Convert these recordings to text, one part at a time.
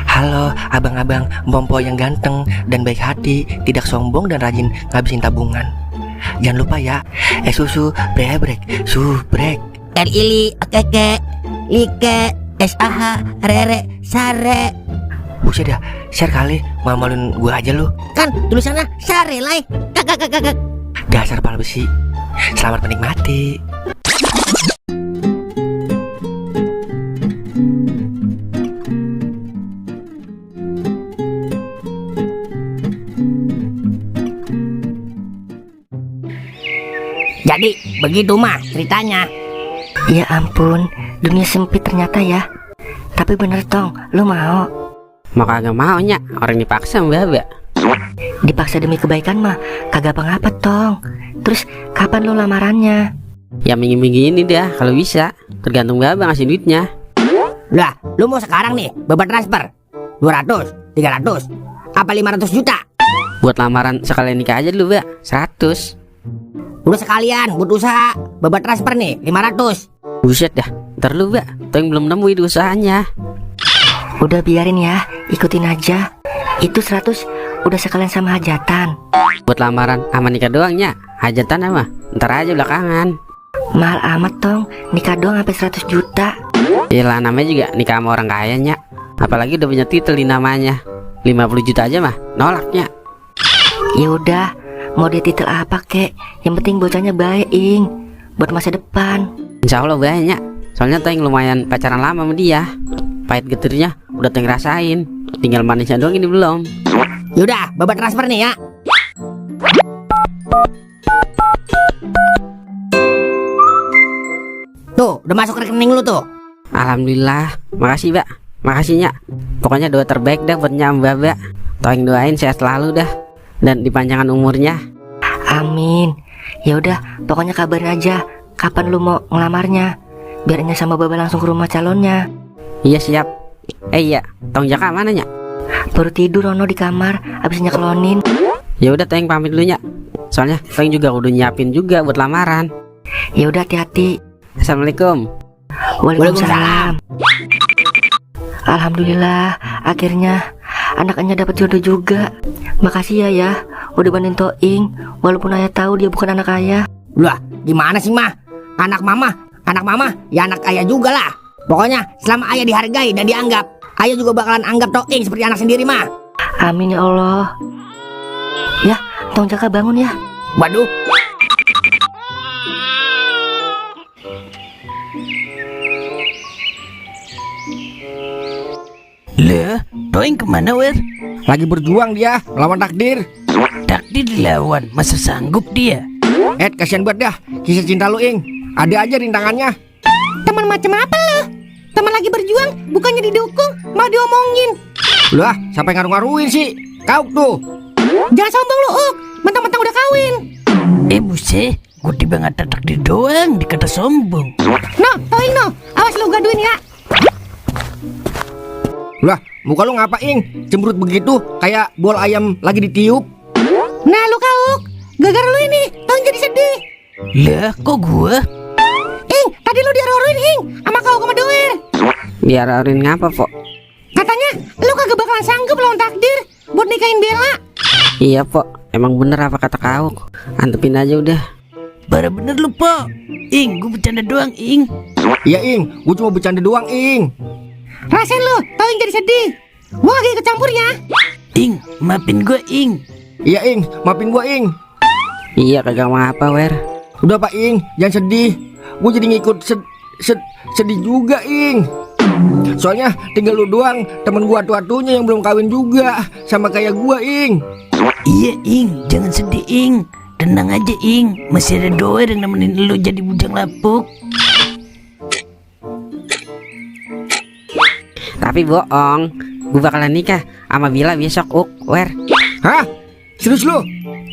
Halo abang-abang Bompo yang ganteng dan baik hati, tidak sombong dan rajin ngabisin tabungan. Jangan lupa ya, susu brebrek, subrek. Lili, keke, like, SAH, rere, sare. Buset dah, share kali, malu-maluin gue aja lu. Kan tulisannya sare lai. Kakak. Dasar pala besi. Selamat menikmati. Jadi begitu mah ceritanya. Ya ampun, dunia sempit ternyata ya. Tapi bener Tong, lu mau? Mau kagak mau nya, orang dipaksa mbak. Dipaksa demi kebaikan mah kagak apa-apa Tong. Terus kapan lu lamarannya? Ya minggu-minggu ini dah kalau bisa, tergantung mbak ngasih duitnya. Lah, lu mau sekarang nih beban transfer 200, 300, apa 500 juta? Buat lamaran sekalian nikah aja dulu mbak, 100. Udah sekalian buat usaha beban transfer nih 500. Buset dah, ntar lu mbak, tuh yang belum nemu ide usahanya. Udah biarin ya, ikutin aja. Itu 100 udah sekalian sama hajatan. Buat lamaran sama nikah doangnya, hajatan apa? Ntar aja belakangan. Mahal amat Tong, nikah doang sampai 100 juta. Yalah namanya juga nikah sama orang kaya nya. Apalagi udah punya titel di namanya. 50 juta aja mah, nolaknya. Ya udah, mau dia titel apa kek, yang penting bocahnya baik ing, buat masa depan. Insya Allah banyak. Soalnya tuh yang lumayan pacaran lama sama dia. Pahit getirnya udah tuh yang ngerasain. Tinggal manisnya doang ini belum. Yaudah, beban transfer nih ya. Tuh, udah masuk rekening lu tuh. Alhamdulillah, makasih mbak, makasihnya. Pokoknya doa terbaik dah buat mbak. Toing doain sehat selalu dah dan dipanjangkan umurnya. Amin. Ya udah, pokoknya kabarin aja kapan lu mau ngelamarnya, biar Nya sama Baba langsung ke rumah calonnya. Iya siap. Iya, Tong Jaka mana nya? Baru tidur Rono di kamar, abis nyekelonin. Ya udah Toing pamit dulu nya. Soalnya Toing juga udah nyiapin juga buat lamaran. Ya udah hati-hati. Assalamualaikum. Waalaikumsalam. Alhamdulillah, akhirnya anaknya dapat jodoh juga. Makasih ya, udah bantuin Toing, walaupun ayah tahu dia bukan anak ayah. Lah, gimana sih mah? Anak mama ya anak ayah juga lah. Pokoknya selama ayah dihargai dan dianggap, ayah juga bakalan anggap Toing seperti anak sendiri mah. Amin ya Allah. Ya, Tong Jaka bangun ya. Waduh. Lah, Toing kemana wer? Lagi berjuang dia melawan takdir. Takdir dilawan, masa sanggup dia? Kasihan buat dah kisah cinta lu ing. Ada aja rintangannya. Teman macam apa lo? Teman lagi berjuang, bukannya didukung, mau diomongin. Lah, siapa yang ngaruh-ngaruhin sih? Kau tuh. Jangan sombong lu, mentang-mentang udah kawin. Buset, gue tiba ngata takdir doang dikata sombong. No, Toing no, awas lu gaduin ya. Lah, muka lu ngapa ing? Cemberut begitu kayak bola ayam lagi ditiup. Nah lu kauk, gara-gara lu ini Toing jadi sedih. Lah, kok gue? Tadi lu diarorin Hing sama kau sama Doer. Biarin ngapa Pok? Katanya lu kagak bakalan sanggup lawan takdir buat nikahin Bella. Iya Pok, emang bener apa kata kau? Antepin aja udah. Parah bener lu Po. Ing, gue bercanda doang Ing. Iya ing, gua cuma bercanda doang ing. Rasain lu, Toing jadi sedih. Gua lagi ikut campur ya. Ing, maafin gue Ing. Iya ing, maafin gua ing. Iya kagak mau apa wer. Udah Pak ing, jangan sedih. Gua jadi ngikut sedih juga ing. Soalnya tinggal lu doang, temen gua atu-atunya yang belum kawin juga, sama kayak gua ing. Iya Ing, jangan sedih Ing. Tenang aja Ing, masih ada Doer yang nemenin lu jadi bujang lapuk. Tapi bohong, gue bakalan nikah sama Bila besok wer. Hah? Serius lu?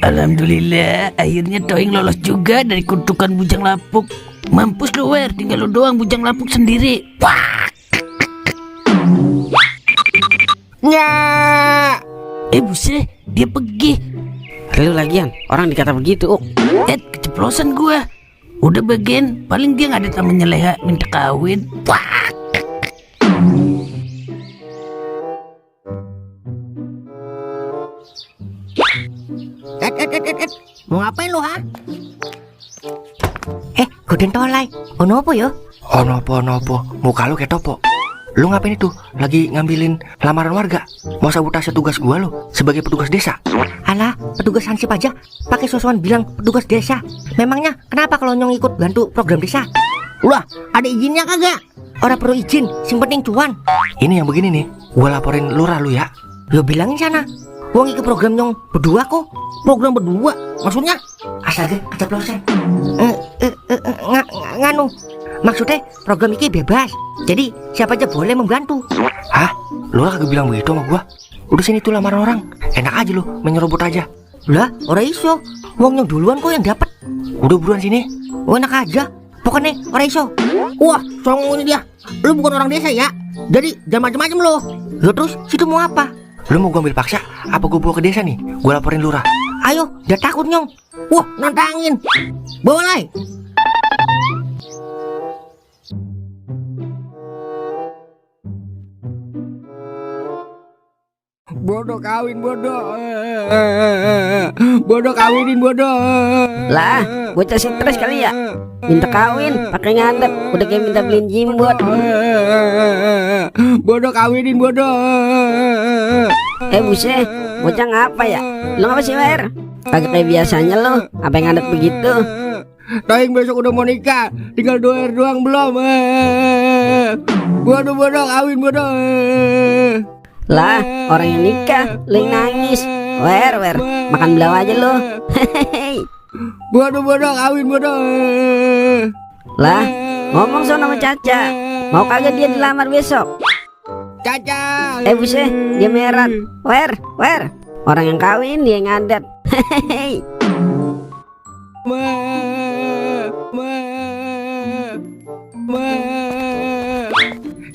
Alhamdulillah, akhirnya Toing lolos juga dari kutukan bujang lapuk. Mampus lu wer, tinggal lu doang bujang lapuk sendiri. Wah. Nya. Buset, dia pergi. Lu lagian, orang dikata begitu Keceplosan gua. Udah bagian, paling dia nggak ada temennya Leha minta kawin. Wah. Mau ngapain lu, ha? Goden tolai. Ono apa yo? Ono apa? Muka lu kayak topo. Lu ngapain itu? Lagi ngambilin lamaran warga? Mau sabotase tugas gua lu sebagai petugas desa? Alah, petugas hansip aja pakai sosokan bilang petugas desa. Memangnya kenapa kalau nyong ikut bantu program desa? Ulah, ada izinnya kagak? Orang perlu izin, sing penting cuan. Ini yang begini nih, gua laporin lurah lu ya. Yo bilangin sana. Wong ikut program nyong berdua kok. Program berdua? Maksudnya? Astaga, keceplosan. Nganu. Maksudnya program ini bebas. Jadi siapa aja boleh membantu. Hah? Lurah kagak bilang begitu sama gua? Udah sini tuh lamaran orang. Enak aja lu, menyerobot aja. Lah, ora iso. Wong yang duluan kok yang dapat. Udah buruan sini. Enak aja. Pokoknya ora iso. Wah, songong ini dia. Lu bukan orang desa ya? Jadi jangan macam-macam lu. Yo terus situ mau apa? Lu mau gua ambil paksa? Apa gua bawa ke desa nih? Gua laporin lurah. Ayo, udah takut nyong. Wah, nantangin. Bawa lai. Bodoh kawin bodoh. Bodoh kawinin bodoh. Lah, bocah stres kali ya. Minta kawin, pakai ngadep. Udah kayak minta beliin jimbot. Bodoh kawinin bodoh. Buset, bocah ngapa ya? Lu ngapa sih, Wer? Kagak kayak biasanya lo. Apa yang ngadep begitu? Toing besok udah mau nikah, tinggal 2 hari doang belum. Bodoh kawin bodoh. Lah, orang yang nikah, lu yang nangis. Wer, makan belau aja lo. Bodoh kawin bodoh. Lah, ngomong sama Caca. Mau kagak dia dilamar besok? Caca. Buset, dia meran. Wer, orang yang kawin dia yang ngadet.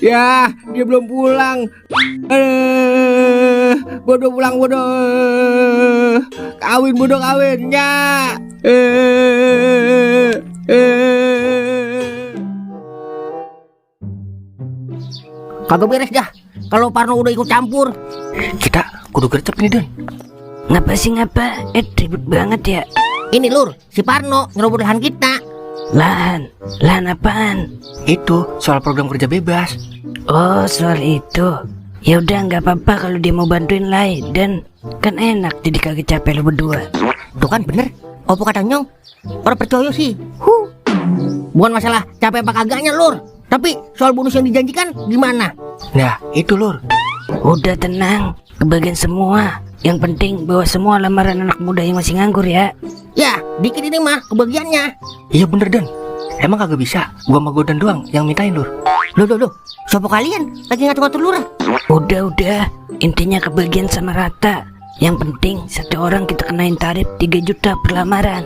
Ya, dia belum pulang. Bodoh pulang bodoh. Kawin bodoh kawinnya. Kagak beres dah. Kalau Parno udah ikut campur. Kita kudu gercep nih, Dan. Ngapa sih ngapa? Ribut banget ya. Ini Lur, si Parno ngerobot lahan kita. Lahan apaan? Itu soal program kerja bebas. Oh, soal itu. Ya udah nggak apa-apa kalau dia mau bantuin Lai, dan kan enak jadi kagak capek lo berdua. Tuh kan bener. Apa kata nyong? Orang percaya sih. Bukan masalah capek apa kagaknya Lur, tapi soal bonus yang dijanjikan gimana? Nah, itu Lur. Udah tenang, kebagian semua. Yang penting bawa semua lamaran anak muda yang masih nganggur ya. Ya, dikit ini mah kebagiannya. Iya bener, Dan. Emang kagak bisa? Gua sama Godan doang yang mintain, Lur. Loh. Siapa kalian? Lagi ngatur-ngatur Lurah? Udah. Intinya kebagian sama rata. Yang penting satu orang kita kenain tarif 3 juta per lamaran.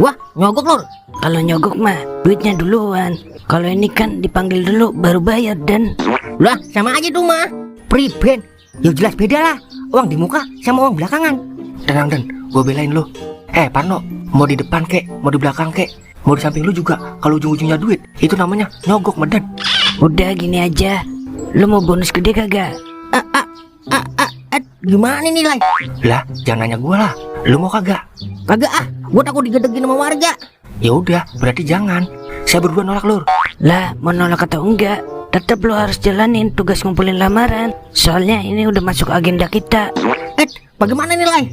Wah, nyogok Lur. Kalau nyogok mah duitnya duluan. Kalau ini kan dipanggil dulu baru bayar, Dan. Lah, sama aja tuh mah. Preben. Ya jelas beda lah. Uang di muka sama uang belakangan. Tenang, Dan. Gua belain lu. Parno, mau di depan kek, mau di belakang kek, mau di samping lu juga. Kalau ujung-ujungnya duit, itu namanya nyogok, Medan. Udah gini aja. Lu mau bonus gede kagak? Gimana nih Lai? Lah, jangan nanya gua lah. Lu mau kagak? Kagak gua takut digedegin sama warga. Ya udah, berarti jangan. Saya berdua nolak, Lur. Lah, mau nolak atau enggak, tetap lu harus jalanin tugas ngumpulin lamaran. Soalnya ini udah masuk agenda kita. Bagaimana nih Lai?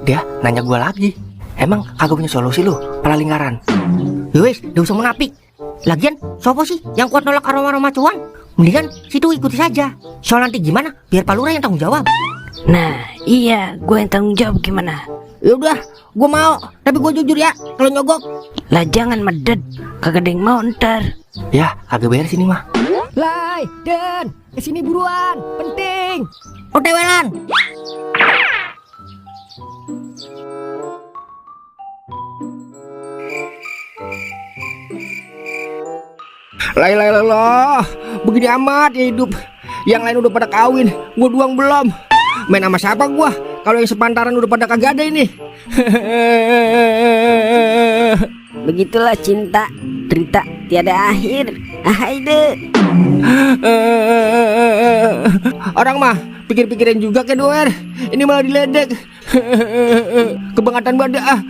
Dia nanya gua lagi. Emang kagak punya solusi lu, pala lingkaran? Yowes, gak usah menapik. Lagian, siapa sih yang kuat nolak aroma-aroma cuan? Mendingan situ ikuti saja. Soal nanti gimana, biar Pak Lurah yang tanggung jawab. Nah, iya, gue yang tanggung jawab gimana? Ya udah, gua mau. Tapi gua jujur ya, kalau nyogok. Lah jangan meded, kagak ada yang mau ntar. Ya, kagak beres ini mah. Lai, Dan, kesini buruan, penting. Otewelan. Lah, begini amat ya hidup. Yang lain udah pada kawin, gua doang belum. Main sama siapa gua? Kalau yang sepantaran udah pada kagak ada ini. Begitulah cinta, cerita tiada akhir. Haide. Orang mah pikir-pikirin juga kan, Wer. Ini malah diledek. Kebangatan banget ah.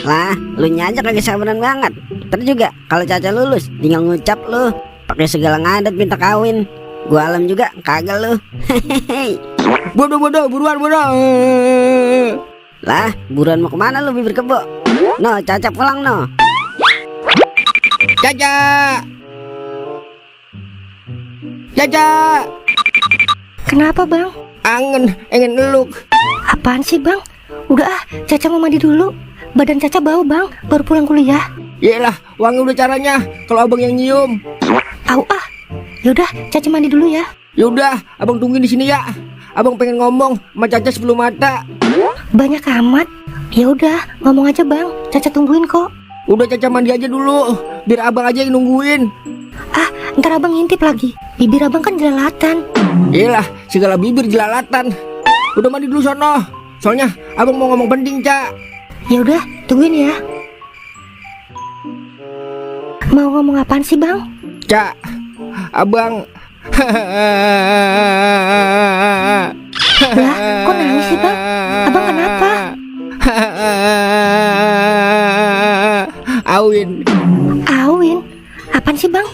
Lah, lu nyajak kagak sabaran banget. Ntar juga kalau Caca lulus tinggal ngucap lu pakai segala ngadat minta kawin. Gua alam juga kagak lu. Hehehe. Bodoh, buruan. Lah, buruan mau kemana lu bibir kebo? No, Caca pulang no. Caca. Kenapa bang? Ingin eluk. Apaan sih bang? Udah ah, Caca mau mandi dulu. Badan Caca bau bang, baru pulang kuliah. Yaelah, wangi udah caranya. Kalau abang yang nyium. Au ah. Yaudah, Caca mandi dulu ya. Yaudah, abang tungguin di sini ya. Abang pengen ngomong sama Caca sebelum mata. Banyak amat. Ya udah, ngomong aja bang. Caca tungguin kok. Udah Caca mandi aja dulu, biar abang aja yang nungguin. Ah, ntar abang ngintip lagi. Bibir abang kan jelalatan. Yaelah, segala bibir jelalatan. Udah mandi dulu sono. Soalnya abang mau ngomong penting, Cak. Ya udah, tungguin ya. Mau ngomong apaan sih bang? Cak, abang. Lah, kok nangis sih bang? Abang kenapa? Awin. Awin? Apaan sih bang?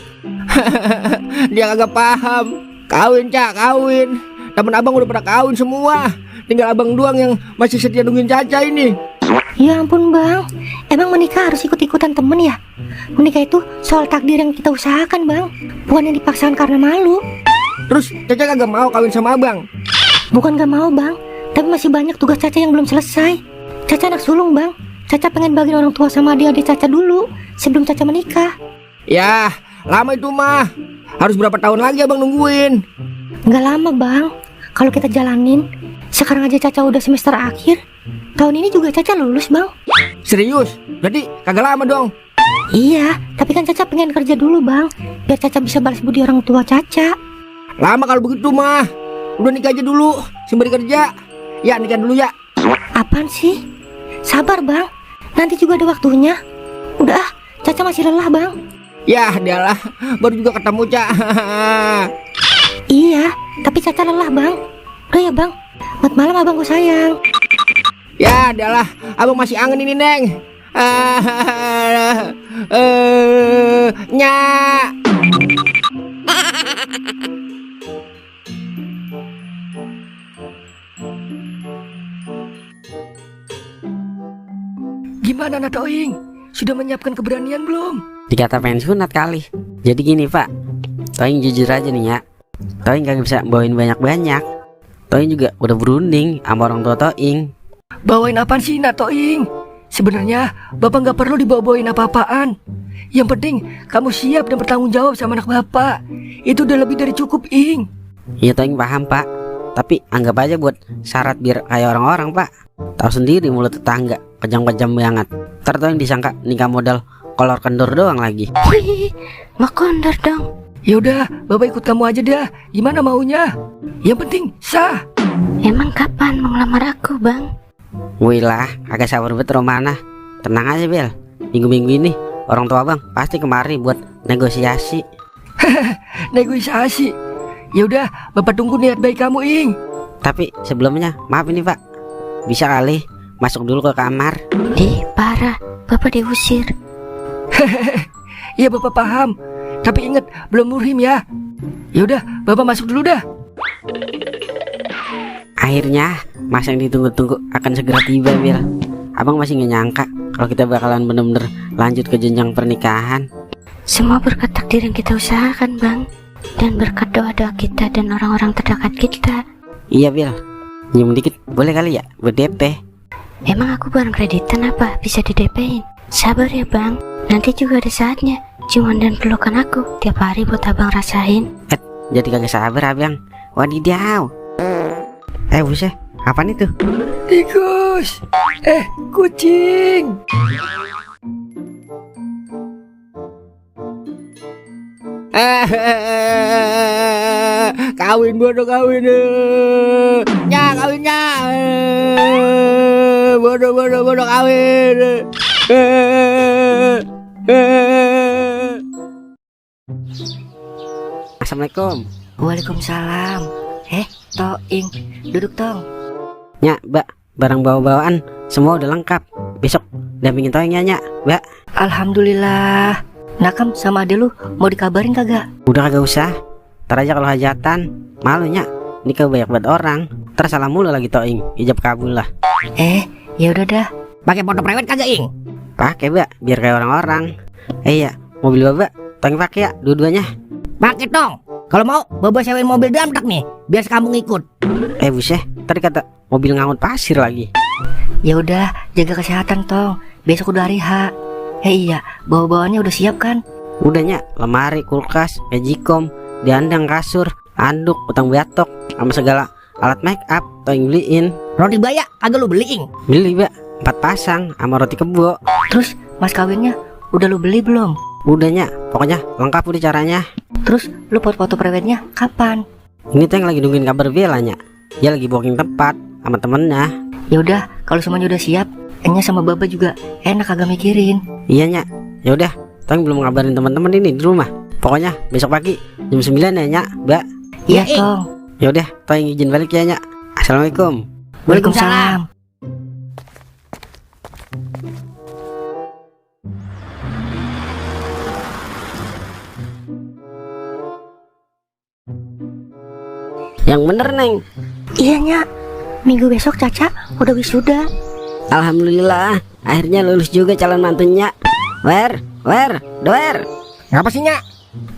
Dia kagak paham. Kawin, Cak, kawin. Temen abang udah pada kawin semua. Tinggal abang doang yang masih setia nungguin Caca ini. Ya ampun bang, emang menikah harus ikut-ikutan temen ya? Menikah itu soal takdir yang kita usahakan bang, bukan yang dipaksakan karena malu. Terus Caca kagak mau kawin sama abang? Bukan gak mau bang, tapi masih banyak tugas Caca yang belum selesai. Caca anak sulung bang, Caca pengen bagiin orang tua sama adik-adik Caca dulu sebelum Caca menikah. Ya, lama itu mah. Harus berapa tahun lagi abang nungguin? Gak lama bang, kalau kita jalanin. Sekarang aja Caca udah semester akhir. Tahun ini juga Caca lulus bang. Serius? Berarti kagak lama dong. Iya, tapi kan Caca pengen kerja dulu bang, biar Caca bisa balas budi orang tua Caca. Lama kalau begitu mah. Udah nikah aja dulu, sembari kerja. Ya nikah dulu ya. Apaan sih? Sabar bang, nanti juga ada waktunya. Udah ah, Caca masih lelah bang. Ya dialah, baru juga ketemu Cak. Iya, tapi Caca lelah bang. Udah ya bang, buat malam abangku sayang. Ya dialah, abang masih angen ini Neng. Nyak. Gimana Natoing? Sudah menyiapkan keberanian belum? Dikata pengen sunat kali. Jadi gini Pak, Toing jujur aja nih ya, Toing kagak bisa bawain banyak-banyak. Toing juga udah berunding sama orang tua Toing. Bawain apaan sih Natoing? Sebenarnya Bapak nggak perlu dibawa-bawain apa-apaan. Yang penting kamu siap dan bertanggung jawab sama anak Bapak. Itu udah lebih dari cukup, Ing. Iya Toing paham Pak, tapi anggap aja buat syarat biar kayak orang-orang Pak. Tahu sendiri mulut tetangga kejam-kejam banget. Ntar Toing disangka nikah modal kolor kendor doang lagi. Hihihi, mau kondor dong. Ya udah, Bapak ikut kamu aja dah. Gimana maunya? Yang penting sah. Emang kapan mau ngelamar aku bang? Wih lah, agak sabar bet Romana. Tenang aja Bel, minggu-minggu ini orang tua bang pasti kemari buat negosiasi. Negosiasi. Ya udah, Bapak tunggu niat baik kamu, Ing. Tapi sebelumnya maaf ini Pak, bisa kali masuk dulu ke kamar. Parah, Bapak diusir. Iya Bapak paham. Tapi ingat belum muhrim ya. Ya udah, Bapak masuk dulu dah. Akhirnya masa yang ditunggu-tunggu akan segera tiba Bel. Abang masih gak nyangka kalau kita bakalan bener-bener lanjut ke jenjang pernikahan. Semua berkat takdir yang kita usahakan bang, dan berkat doa-doa kita dan orang-orang terdekat kita. Iya Bel, nyium dikit boleh kali ya buat DP. Emang aku barang kreditan apa bisa di DP-in? Sabar ya bang, nanti juga ada saatnya ciuman dan pelukan aku tiap hari buat abang rasain. Jadi kagak sabar abang. Wadidaw. Buset, apaan itu? Tikus. Kucing. Kawin bodoh kawin. Nya kawin nya. Bodoh kawin. Assalamualaikum. Waalaikumsalam. Toing, duduk tong. Nya, Mbak, barang bawa-bawaan semua udah lengkap. Besok dampingin Toing ya, Nya, Mbak. Alhamdulillah. Nakam sama ade lu mau dikabarin kagak? Udah kagak usah. Ntar aja kalau hajatan. Malu, Nya. Nikah banyak banget orang. Ntar salah mulu lagi Toing. Ijab kabul lah. Ya udah dah. Pakai foto prewed kagak, Ing? Pakai, Mbak, biar kayak orang-orang. Iya, mobil Bapak Toing pakai ya dua-duanya. Pakai dong. Kalau mau, Bobo sewain mobil drum truck nih, biar kamu ngikut. Buset, tadi kata mobil ngangut pasir lagi. Ya udah, jaga kesehatan Tong. Besok udah hari H. Iya, bawa-bawaannya udah siap kan? Udahnya, lemari, kulkas, magicom, diandang, kasur, anduk, utang batok, sama segala alat make up Toing beliin. Roti baya kagak lu beli, Ing? Beli, Mbak, 4 pasang sama roti kebo. Terus mas kawinnya udah lu beli belum? Udahnya, pokoknya lengkap udah caranya. Terus lu foto-foto prewednya kapan? Ini tuh yang lagi nungguin kabar Belanya. Dia lagi booking tempat sama temennya. Ya udah, kalau semuanya udah siap, Enya sama Baba juga enak kagak mikirin. Iya, Nya. Ya udah, Toing belum ngabarin teman-teman ini di rumah. Pokoknya besok pagi jam 9 ya, Nya, Mbak. Iya Tong. Ya udah, Toing izin balik ya, Nya. Assalamualaikum. Waalaikumsalam. Yang bener, Neng. Iya Nya, minggu besok Caca udah wisuda. Alhamdulillah, akhirnya lulus juga calon mantunya. Doer. Ngapa sih, Nya?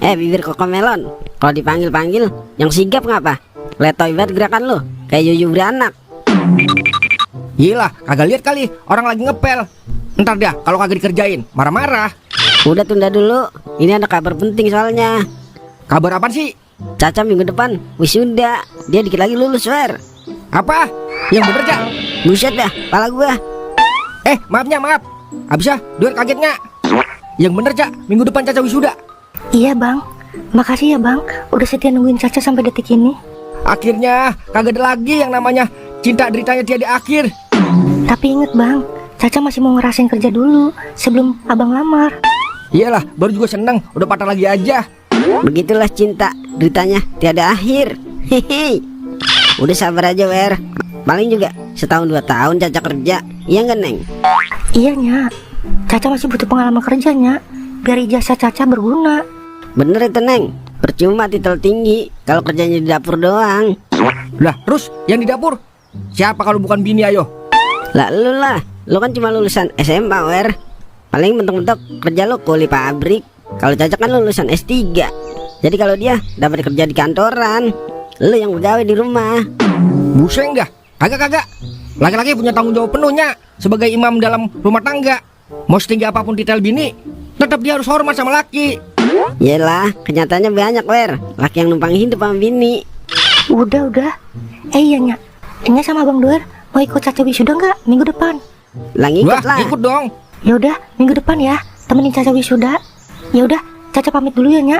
Bibir kokomelon. Kalau dipanggil-panggil, yang sigap ngapa? Letoy banget gerakan lu, kayak Yuyu beranak. Iyalah, kagak lihat kali orang lagi ngepel. Ntar dah kalau kagak dikerjain, marah-marah. Udah tunda dulu, ini ada kabar penting soalnya. Kabar apa sih? Caca minggu depan wisuda, dia dikit lagi lulus, Wer. Apa? Yang bener, Cak? Buset dah, pala gua. Maaf. Abis ya, Doer kagetnya. Yang bener, Cak, minggu depan Caca wisuda. Iya Bang, makasih ya Bang, udah setia nungguin Caca sampai detik ini. Akhirnya kagak ada lagi yang namanya cinta deritanya tiada akhir. Tapi inget Bang, Caca masih mau ngerasain kerja dulu sebelum Abang lamar. Iyalah, baru juga seneng, udah patah lagi aja. Begitulah cinta, deritanya tiada akhir. Hehe. Udah sabar aja, Wer. Paling juga setahun 2 tahun Caca kerja. Iya nggak, Neng? Iya Nya, Caca masih butuh pengalaman kerjanya, biar ijazah Caca berguna. Bener itu, Neng. Percuma titel tinggi kalau kerjanya di dapur doang. Lah, terus yang di dapur siapa kalau bukan bini, ayo? Lah lu kan cuma lulusan SMA, Wer. Paling mentok-mentok kerja lu kuli pabrik. Kalau Caca kan lulusan S3. Jadi kalau dia dapat kerja di kantoran, lu yang begawe di rumah. Buseng dah. Kagak. Laki-laki punya tanggung jawab penuhnya sebagai imam dalam rumah tangga. Mau setinggi apapun titel bini, tetap dia harus hormat sama laki. Yelah, kenyataannya banyak, Wer. Laki yang numpang hidup sama bini. Udah. Iya Nya, Enya sama Bang Doer mau ikut Caca wisuda nggak minggu depan? Lah ngikut Wah, lah. ikut dong. Ya udah, minggu depan ya, temenin Caca wisuda. Ya udah, Caca pamit dulu ya Nya.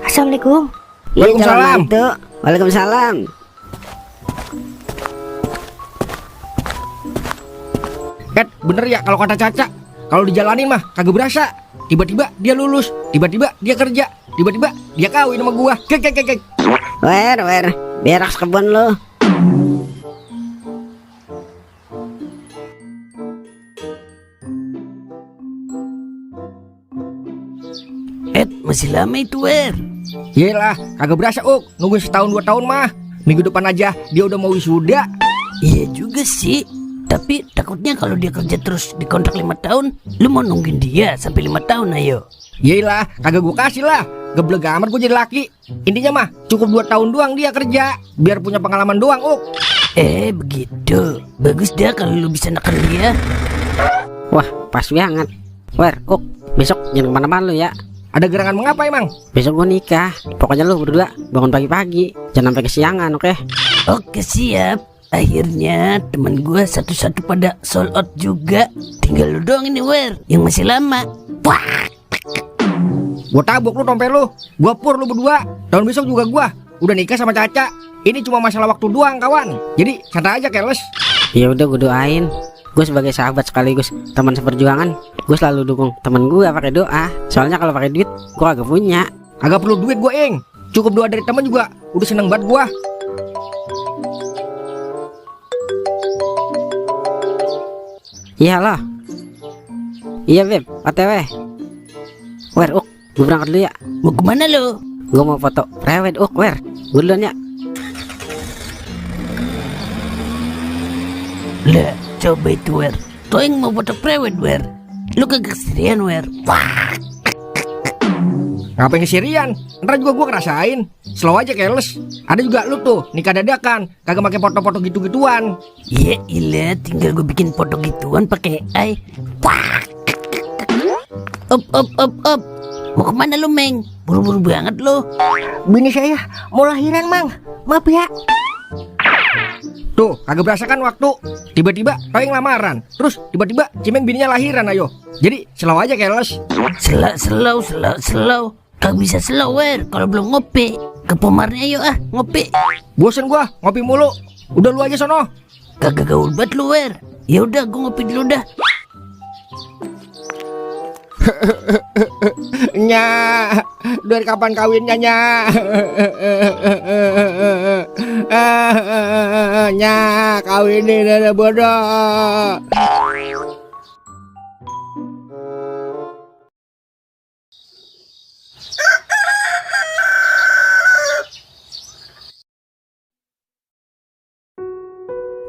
Assalamualaikum. Iya, Waalaikumsalam. calon mantu. Waalaikumsalam. Bener ya kalau kata Caca, kalau dijalanin mah kagak berasa. Tiba-tiba dia lulus, tiba-tiba dia kerja, tiba-tiba dia kawin sama gua. Kek. Wer, berak kebun lu. Masih lama itu, Wer. Yelah, kagak berasa, nungguin setahun 2 tahun mah. Minggu depan aja dia udah mau wisuda. Iya juga sih. Tapi takutnya kalau dia kerja terus di kontrak 5 tahun, lu mau nungguin dia sampai 5 tahun, ayo. Yelah, kagak gua kasih lah. Geblek amat gua jadi laki. Intinya mah cukup 2 tahun doang dia kerja, biar punya pengalaman doang, Begitu. Bagus dah kalau lu bisa neken dia. Wah, pas banget. Wer, besok jangan kemana-mana lu ya. Ada gerangan mengapa emang? Besok gua nikah. Pokoknya lu berdua bangun pagi-pagi, jangan sampai kesiangan, oke? Oke, siap. Akhirnya teman gua satu-satu pada sold out juga. Tinggal lu doang ini, Wer, yang masih lama. Wah. Gua tabok lu tompel lu. Gua pur lu berdua. Tahun besok juga gua udah nikah sama Caca. Ini cuma masalah waktu doang, kawan. Jadi santai aja, keles. Ya udah, gue doain. Gue sebagai sahabat sekaligus teman seperjuangan, gue selalu dukung temen gue pakai doa. Soalnya kalau pakai duit, gue agak punya. Agak perlu duit gua, Ing. Cukup doa dari teman juga udah seneng banget gua. Iya loh. Iya Beb, OTW. Wer, gue berangkat dulu ya. Mau kemana lo? Gue mau foto prewed, Wer. Gue duluan ya. Lah, coba itu Wer. Toing mau foto prewed Wer. Lu kagak keserian Wer. Wah, Ngapain kesirian? Ntar juga gua ngerasain. Slow aja keles. Ada juga lu tuh nikah dadakan, kagak pakai foto-foto gitu-gituan. ya ilah, tinggal gue bikin foto gituan pakai AI. Wah. Up. Mau kemana lu, Meng? Buru-buru banget lu. Bini saya mau lahiran, Mang. Maaf ya. Tuh, kagak berasa kan waktu. Tiba-tiba Toing lamaran. Terus tiba-tiba Cimeng bininya lahiran ayo. Jadi slow aja keles. Slow. Kagak bisa slow Wer kalau belum ngopi. Ke pemarnya yuk ngopi. Bosen gua ngopi mulu. Udah lu aja sono. Kagak gaul banget lu Wer. Ya udah gue ngopi dulu dah. Nya, dari kapan kawinnya nya? Nya, kawinin ada bodoh.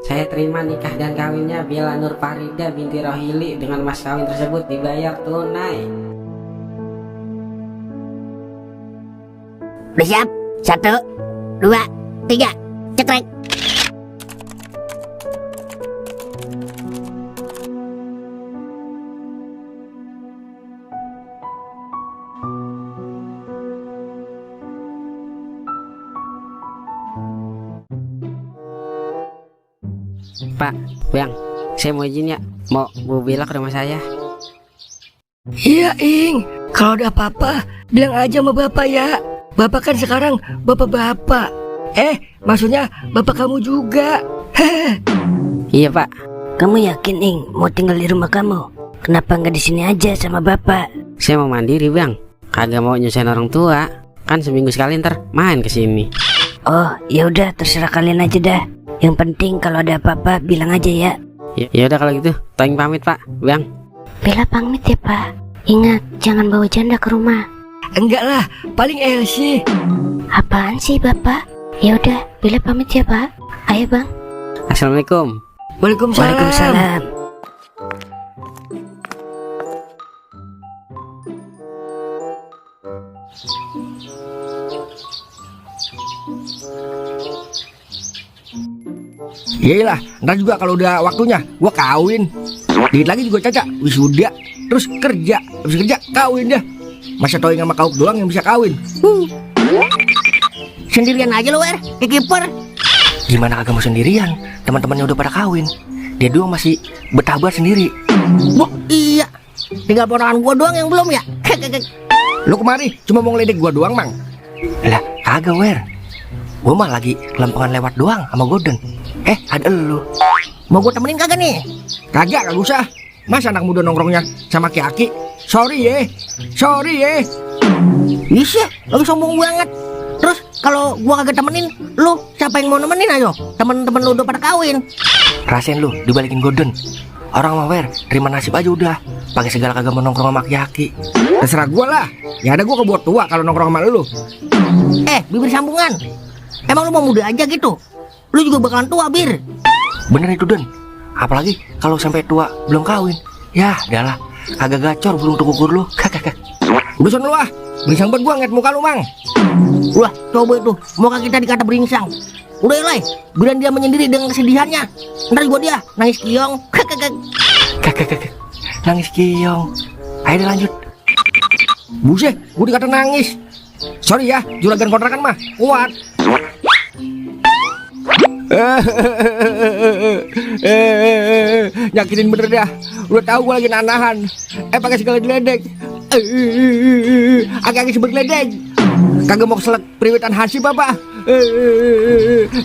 Saya terima nikah dan kawinnya Bella Nur Farida binti Rohili dengan mas kawin tersebut dibayar tunai. Udah siap? 1, 2, 3, cekrek. Pak, Bang, saya mau izin ya. Mau Bu Bella ke rumah saya. Iya, Ing. Kalau ada apa-apa, bilang aja sama bapak ya. Bapak kan sekarang bapak-bapak. Maksudnya bapak kamu juga. Iya, Pak. Kamu yakin, Ing, mau tinggal di rumah kamu? Kenapa nggak di sini aja sama bapak? Saya mau mandiri, Bang. Kagak mau nyusahin orang tua. Kan seminggu sekali ntar main ke sini. Oh, ya udah terserah kalian aja dah. Yang penting kalau ada apa-apa bilang aja ya. Ya udah kalau gitu, Toing pamit, Pak. Bang. Bella pamit ya Pak. Ingat jangan bawa janda ke rumah. Enggak lah, paling Elsie. Apaan sih Bapak? Ya udah, Bella pamit ya Pak. Ayo Bang. Assalamualaikum. Waalaikumsalam. Waalaikumsalam. Iyalah, ntar juga kalau udah waktunya gua kawin. Dikit lagi juga Caca wisuda, terus kerja, habis kerja kawin dah. Masa Toing sama Kauk doang yang bisa kawin? Sendirian aja lo, Wer. Kayak kiper. Gimana kagak mau sendirian? Teman-temannya udah pada kawin. Dia doang masih bertabar sendiri. Wah, iya. Tinggal ponakan gua doang yang belum ya. Lu kemari cuma mau ngeledek gua doang, Mang? Lah, kagak, Wer. Gua mah lagi lempengan lewat doang sama Golden. Ada lu. Mau gua temenin kagak nih? Kagak usah. Masa anak muda nongkrongnya sama Ki-Aki? Sorry ye. Iya, lagi sombong banget. Terus kalau gua kagak temenin, lu siapa yang mau nemenin ayo? Temen-temen lu udah pada kawin. Rasain lu dibalikin Golden. Orang mah Wer, terima nasib aja udah. Pakai segala kagak mau nongkrong sama Ki-Aki. Terserah gua lah. Ya ada gua keburu tua kalau nongkrong sama lu. Bibir sambungan. Emang lu mau muda aja gitu? Lu juga bakalan tua, Bir. Bener itu Den. Apalagi kalau sampai tua belum kawin. Ya, udahlah. Kagak gacor burung tukukur lu. Udah son lu ah. Beringsang banget gua ngeliat muka lu, Mang. Wah, coba itu. Muka kita dikata beringsang. Udah Lai, bilang dia menyendiri dengan kesedihannya. Ntar gua dia nangis kiong. Nangis kiong. Ayo deh lanjut. Buset, gua dikata nangis. Sorry ya, juragan kontrakan mah kuat. Nyakitin bener dah. Udah tahu gua lagi nahan. Pakai segala geledek. Agak-agak sebut geledek. Kagak mau keselak periwitan Hasib apa?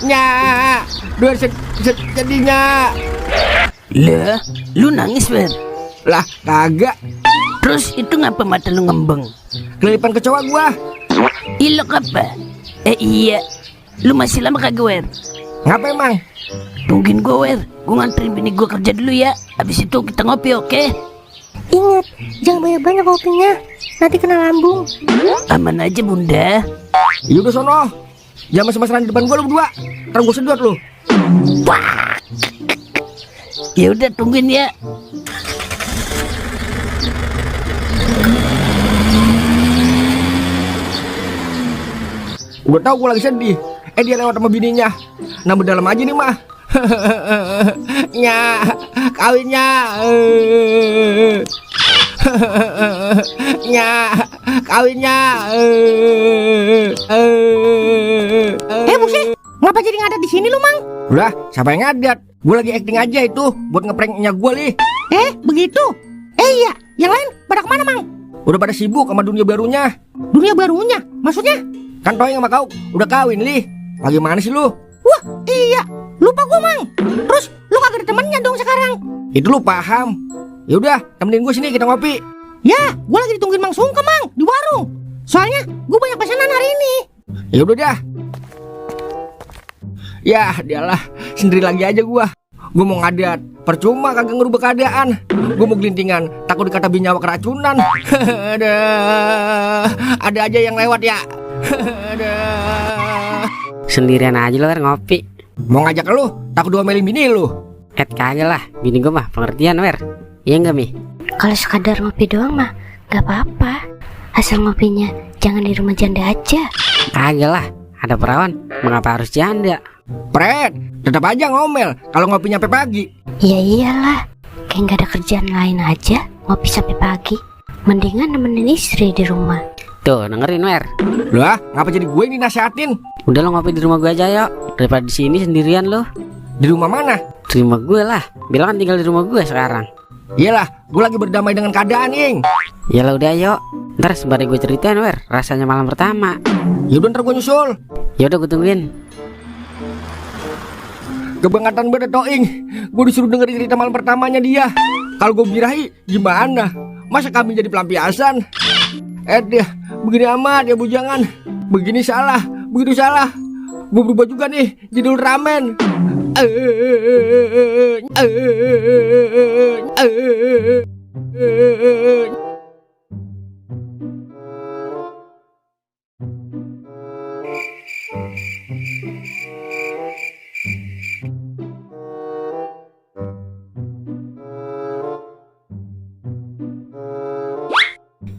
Nya, dua sedihnya. Lah, lu nangis Wer. Lah, kagak. Terus itu ngapa mata lu ngembeng? Kelilipan kecoa gua. Ilok apa? Iya. Lu masih lama kagak Wer? Ngapa emang? Tungguin gue, Wer. Gue nganterin bini gue kerja dulu ya. Habis itu kita ngopi, oke? Ingat, jangan banyak-banyak kopinya. Nanti kena lambung. Aman aja, Bunda. Ya udah sono. Jangan mesra-mesraan di depan gua lu berdua. Ntar gua sedot lu. Ya udah, tungguin ya. Udah tahu gua lagi sedih. Dia lewat sama bininya. Nambah dalam aja nih mah. Nya, kawinnya. Nya, kawinnya. Buset, ngapa jadi ngadat di sini lu, Mang? Udah, siapa yang ngadat? Gua lagi acting aja itu buat ngepranknya gua li. Begitu? Iya, yang lain pada kemana, Mang? Udah pada sibuk sama dunia barunya. Dunia barunya? Maksudnya? Kan Toing sama kau udah kawin li. Lagi mana sih lu? Wah, iya. Lupa gua, Mang. Terus lu kagak ada temennya dong sekarang? Itu lu paham. Ya udah, temenin gua sini kita ngopi. Ya, gua lagi ditungguin Mang Sungkem, Mang, di warung. Soalnya gua banyak pesanan hari ini. Ya udah dah. Ya, dialah, sendiri lagi aja gua. Gua mau ngadat, percuma kagak ngerubah keadaan. Gua mau gelintingan, takut dikata binyawa keracunan. Ada aja yang lewat ya. Sendirian aja lo, Wer, ngopi. Mau ngajak lu, takut diomelin bini lu. Kagak lah, bini gue mah pengertian, Wer. Iya enggak, Mi? Kalau sekadar ngopi doang mah gak apa-apa. Asal ngopinya jangan di rumah janda aja. Kagak lah, ada perawan, mengapa harus janda? Pret, tetap aja ngomel kalau ngopi nyampe pagi. Ya iyalah, kayak gak ada kerjaan lain aja ngopi sampai pagi. Mendingan nemenin istri di rumah. Tuh, dengerin, Wer. Lah, ngapa jadi gue yang dinasihatin? Udah lo ngopi di rumah gue aja, yuk. Daripada di sini sendirian lo. Di rumah mana? Di rumah gue lah. Bilang kan tinggal di rumah gue sekarang. Iyalah, gue lagi berdamai dengan keadaan, Ing. Ya lah udah, yuk. Ntar sembari gue ceritain, Wer, rasanya malam pertama. Ya udah ntar gue nyusul. Ya udah, gue tungguin. Kebangetan banget Toing. Gue disuruh dengerin cerita malam pertamanya dia. Kalau gue birahi gimana? Masa kami jadi pelampiasan? Dia begini amat ya bujangan. Begini salah, begitu salah. Gue berubah juga nih jadi ramen.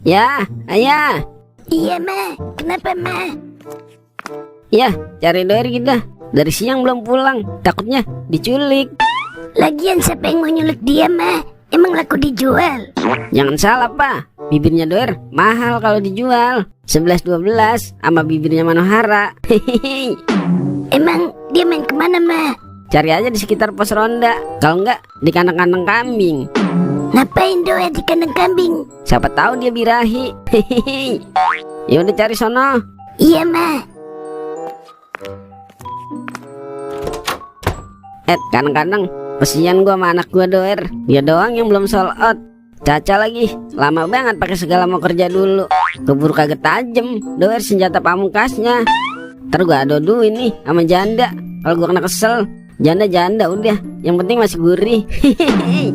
Ya, ayah. Iya Ma, kenapa Ma? Ya, cari doer kita. Dari siang belum pulang. Takutnya diculik. Lagian siapa yang mau nyulik dia Ma? Emang laku dijual? Jangan salah, Pak. Bibirnya doer mahal kalau dijual. 11-12 sama bibirnya Manohara. Hehehe. Emang dia main kemana Ma? Cari aja di sekitar pos ronda. Kalau enggak di kandang-kandang kambing. Ngapain doa di kandang kambing? Siapa tahu dia birahi. Hehehe. Ya udah cari sono. Iya Ma. Kadang-kadang kesian gua sama anak gua doer. Dia doang yang belum sold out. Caca lagi lama banget pakai segala mau kerja dulu. Keburu kagak tajem doer senjata pamungkasnya. Ntar gua adoduin nih sama janda. Kalau gua kena kesel, janda udah. Yang penting masih gurih. Hehehe.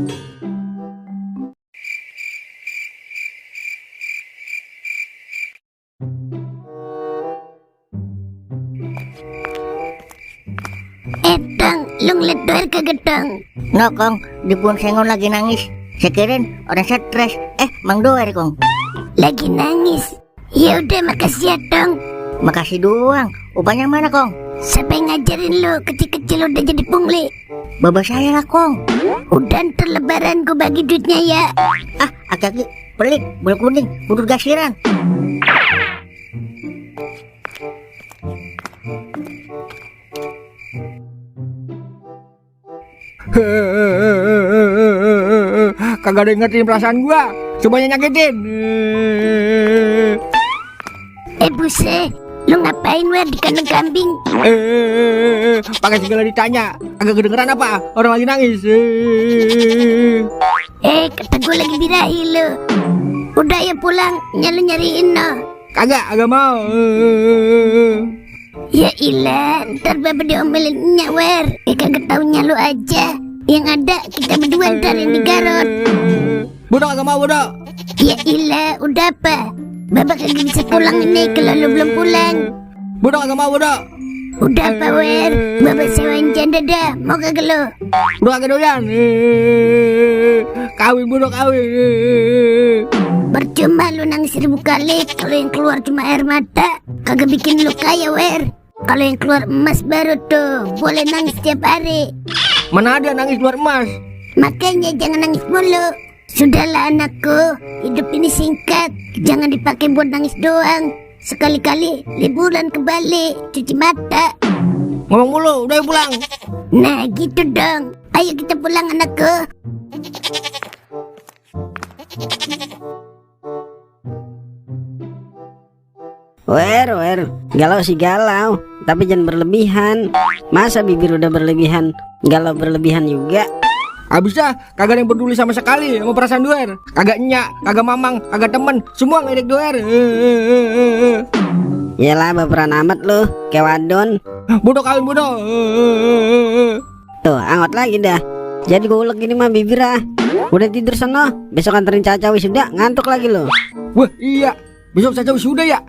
Tang, lu ngeliat doer kagak Tang? No, Kong, di pohon sengon lagi nangis. Saya kirain orang stres. Mang Doer, Kong. Lagi nangis. Ya udah makasih ya Tang. Makasih doang. Upahnya mana, Kong? Siapa yang ngajarin lu kecil-kecil udah jadi pungli? Baba saya lah, Kong. Udah ntar lebaran gue bagi duitnya ya. Aki-aki pelit, bulu kuning, budur gasiran. Kagak ada yang ngertiin perasaan gua. Semuanya nyakitin. Buset, lu ngapain Wer di kandang kambing? Pakai segala ditanya. Kagak kedengeran apa? Orang lagi nangis. Kata gue lagi birahi lu. Udah ya pulang, nyariin no. Agak mau. Ya ilah, ntar bapak diomelin nyak wer. Kagak taunya lu aja. Yang ada kita berdua ntar yang digarot. Bodoh agak mau bodoh. Ya ilah, udah apa? Bapak kagak bisa pulang ini kalau lu belum pulang. Bodoh agak mau bodoh. Udah apa wer? Bapak sewain janda dah. Mau kagak lu? Bodoh agak doyan. Kawin bodoh kawin. Percuma lu nangis 1000 kali. Kalau yang keluar cuma air mata, kagak bikin lu kaya wer. Kalau yang keluar emas baru tuh boleh nangis tiap hari. Mana ada nangis keluar emas? Makanya jangan nangis mulu. Sudahlah anakku, hidup ini singkat. Jangan dipakai buat nangis doang. Sekali-kali liburan ke Bali, cuci mata. Ngomong mulu, udah yuk pulang. Nah gitu dong. Ayo kita pulang anakku. Wer, galau sih galau, tapi jangan berlebihan. Masa bibir udah berlebihan, galau berlebihan juga. Abisnya kagak ada yang peduli sama sekali sama perasaan Doer. Kagak nyak, kagak mamang, kagak temen, semua ngedek Doer. Yalah baperan amat lu, kayak wadon. Bodoh kawin bodoh. Tuh, angot lagi dah. Jadi gue ulek gini mah bibir ah. Udah tidur sana, besok anterin Caca wisuda, ngantuk lagi lo. Wah iya, besok saja sudah ya.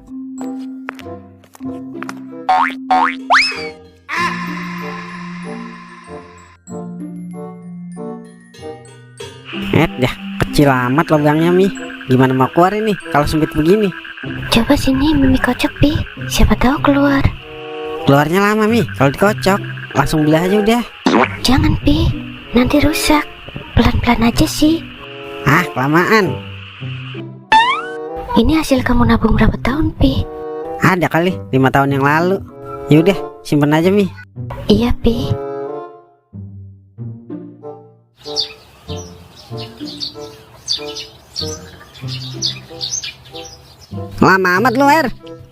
Dah, kecil amat lubangnya Mi. Gimana mau keluar ini kalau sempit begini? Coba sini Mimi kocok Pi. Siapa tahu keluar. Keluarnya lama Mi, kalau dikocok langsung belah aja udah. Jangan Pi, nanti rusak. Pelan-pelan aja sih. Ah, kelamaan. Ini hasil kamu nabung berapa tahun Pi? Ada kali 5 tahun yang lalu. Yaudah, simpen aja Mi. Iya Pi. Lama amat lu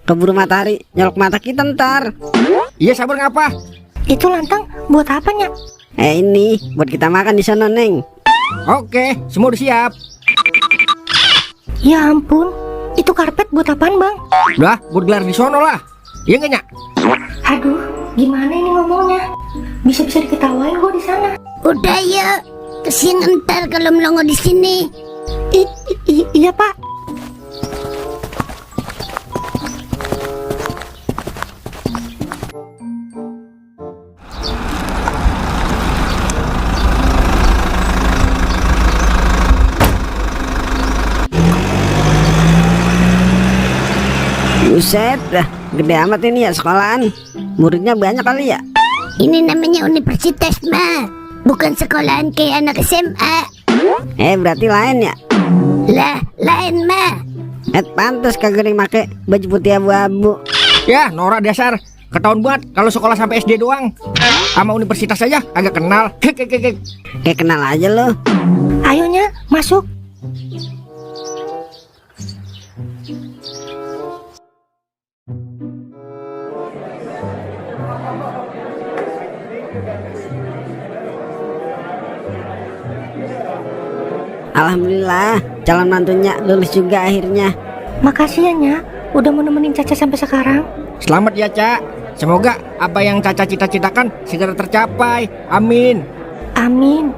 keburu matahari nyolok mata kita ntar. Iya sabar ngapa? Itu lantang buat apanya? Ini buat kita makan di sana Neng. Oke, semua udah siap. Ya ampun, itu karpet buat apaan bang? Udah, buat gelar di sono lah. Iya nggak nyak? Aduh, gimana ini ngomongnya? Bisa-bisa diketawain gua di sana. Udah yuk. Kesian ntar kalau melongo di sini. Iya pak. Buset dah, gede amat ini ya sekolahan. Muridnya banyak kali ya. Ini namanya universitas mah, bukan sekolahan kayak anak SMA. Berarti lain ya. Lah, lain mah. Pantes kagak nih make baju putih abu-abu. Ya, norak dasar. Ketahuan buat kalau sekolah sampai SD doang. Sama universitas aja agak kenal. Kayak kenal aja lo. Ayonya masuk. Alhamdulillah, calon mantunya lulus juga akhirnya. Makasih ya Nya, udah mau nemenin Caca sampai sekarang. Selamat ya Cak. Semoga apa yang Caca cita-citakan segera tercapai. Amin. Amin.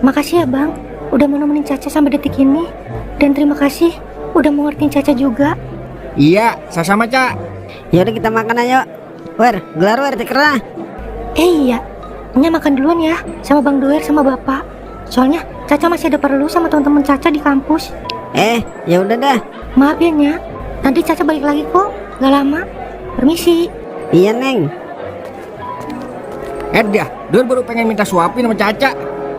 Makasih ya Bang, udah mau nemenin Caca sampai detik ini. Dan terima kasih udah mau ngertiin Caca juga. Iya, sama-sama Cak. Yaudah kita makan ayo. Gelar tikerah. Iya, Nya makan duluan ya, sama Bang Doer sama Bapak. Soalnya Caca masih ada perlu sama teman-teman Caca di kampus. Ya udah dah. Maaf ya Nya, nanti Caca balik lagi kok, gak lama. Permisi. Iya Neng. Dia baru pengen minta suapin sama Caca.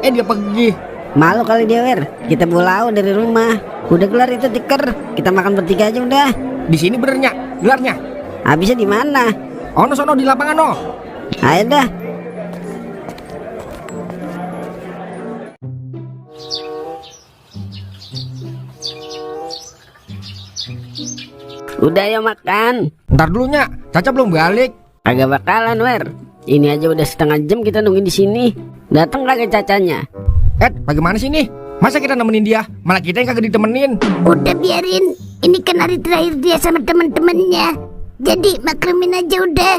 Dia pergi. Malu kali dia kita bolau dari rumah. Udah gelar itu tiker, kita makan bertiga aja udah. Di sini benernya gelarnya. Habisnya di mana? Sono di lapangan no. Ayo dah. Udah ya makan. Ntar dulu Nyak, Caca belum balik. Agak bakalan Ini aja udah setengah jam kita nungguin di sini. Datang kagak Cacanya? Bagaimana sih nih? Masa kita nemenin dia, malah kita yang kagak ditemenin. Udah biarin. Ini kan hari terakhir dia sama temen-temennya. Jadi maklumin aja udah.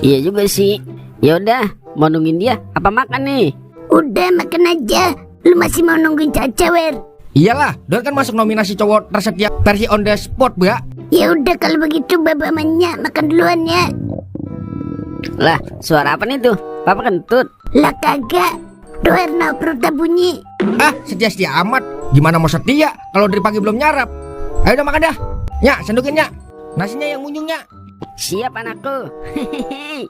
Iya juga sih. Ya udah, mau nungguin dia apa makan nih? Udah makan aja. Lu masih mau nungguin Caca, Wer? Iyalah, Dor kan masuk nominasi cowok tersetia versi on the spot, Mbak. Ya udah kalau begitu Baba Manya makan duluan ya. Lah, suara apa nih tuh? Papa kentut. Lah kagak. Doerna perutnya bunyi. Ah, setia-setia amat. Gimana mau setia kalau dari pagi belum nyarap? Ayo udah makan dah. Nyak, sendukin Nyak. Nasinya yang munjung Nyak. Siap anakku. Hehehe.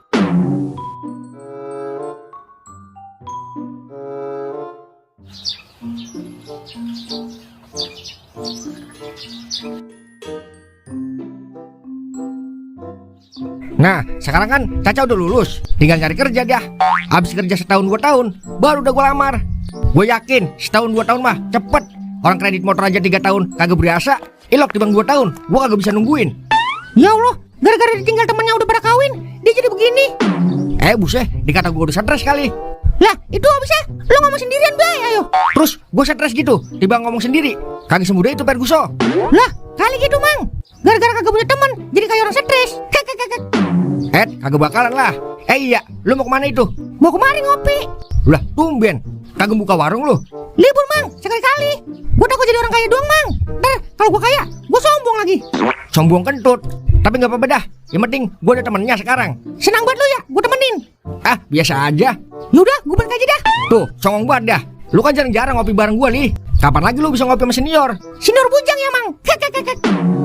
Nah, sekarang kan Caca udah lulus. Tinggal nyari kerja dah. Habis kerja setahun 2 tahun, baru udah gue lamar. Gue yakin setahun 2 tahun mah cepet. Orang kredit motor aja 3 tahun kagak berasa. Ilok di bang 2 tahun, gue kagak bisa nungguin. Ya Allah, gara-gara ditinggal temannya udah pada kawin, dia jadi begini. Buset, dikata gue udah stres kali. Lah, itu bisa. Lo ngomong sendirian, Bay, ayo. Terus gue stres gitu, tiba ngomong sendiri. Kagak semudah itu, Perguso. Lah, kali gitu, Mang. Gara-gara kagak punya teman, jadi kayak orang stres. Kagak bakalan lah. Iya, lu mau kemana itu? Mau kemari ngopi. Lah, tumben. Kagak buka warung lu. Libur, Mang, sekali-kali. Gua takut jadi orang kaya doang, Mang. Ntar kalau gua kaya, gua sombong lagi. Sombong kentut. Tapi nggak apa-apa dah. Yang penting gua ada temennya sekarang. Senang banget lu ya, gua temenin. Ah, biasa aja. Yaudah, gua balik aja dah. Tuh, songong banget dah. Lu kan jarang-jarang ngopi bareng gua, Li. Kapan lagi lu bisa ngopi sama senior? Senior bujang ya, Mang.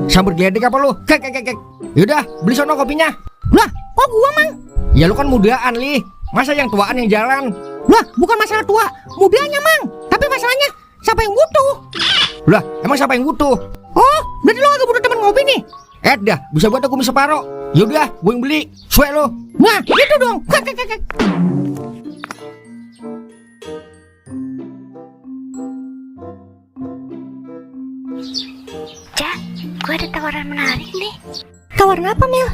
Sambut geledek apa lu? Yaudah, beli sono kopinya. Lah, kok gua, Mang? Ya lu kan mudaan, Li. Masa yang tuaan yang jalan? Lah, bukan masalah tua, mudanya, Mang. Tapi masalahnya siapa yang butuh? Lah, emang siapa yang butuh? Oh, berarti lo agak butuh teman ngopi nih. Dah, bisa buat aku separo. Yaudah, gue yang beli. Suwe lo. Nah, gitu dong. Cak, gue ada tawaran menarik nih. Tawaran apa, Mil?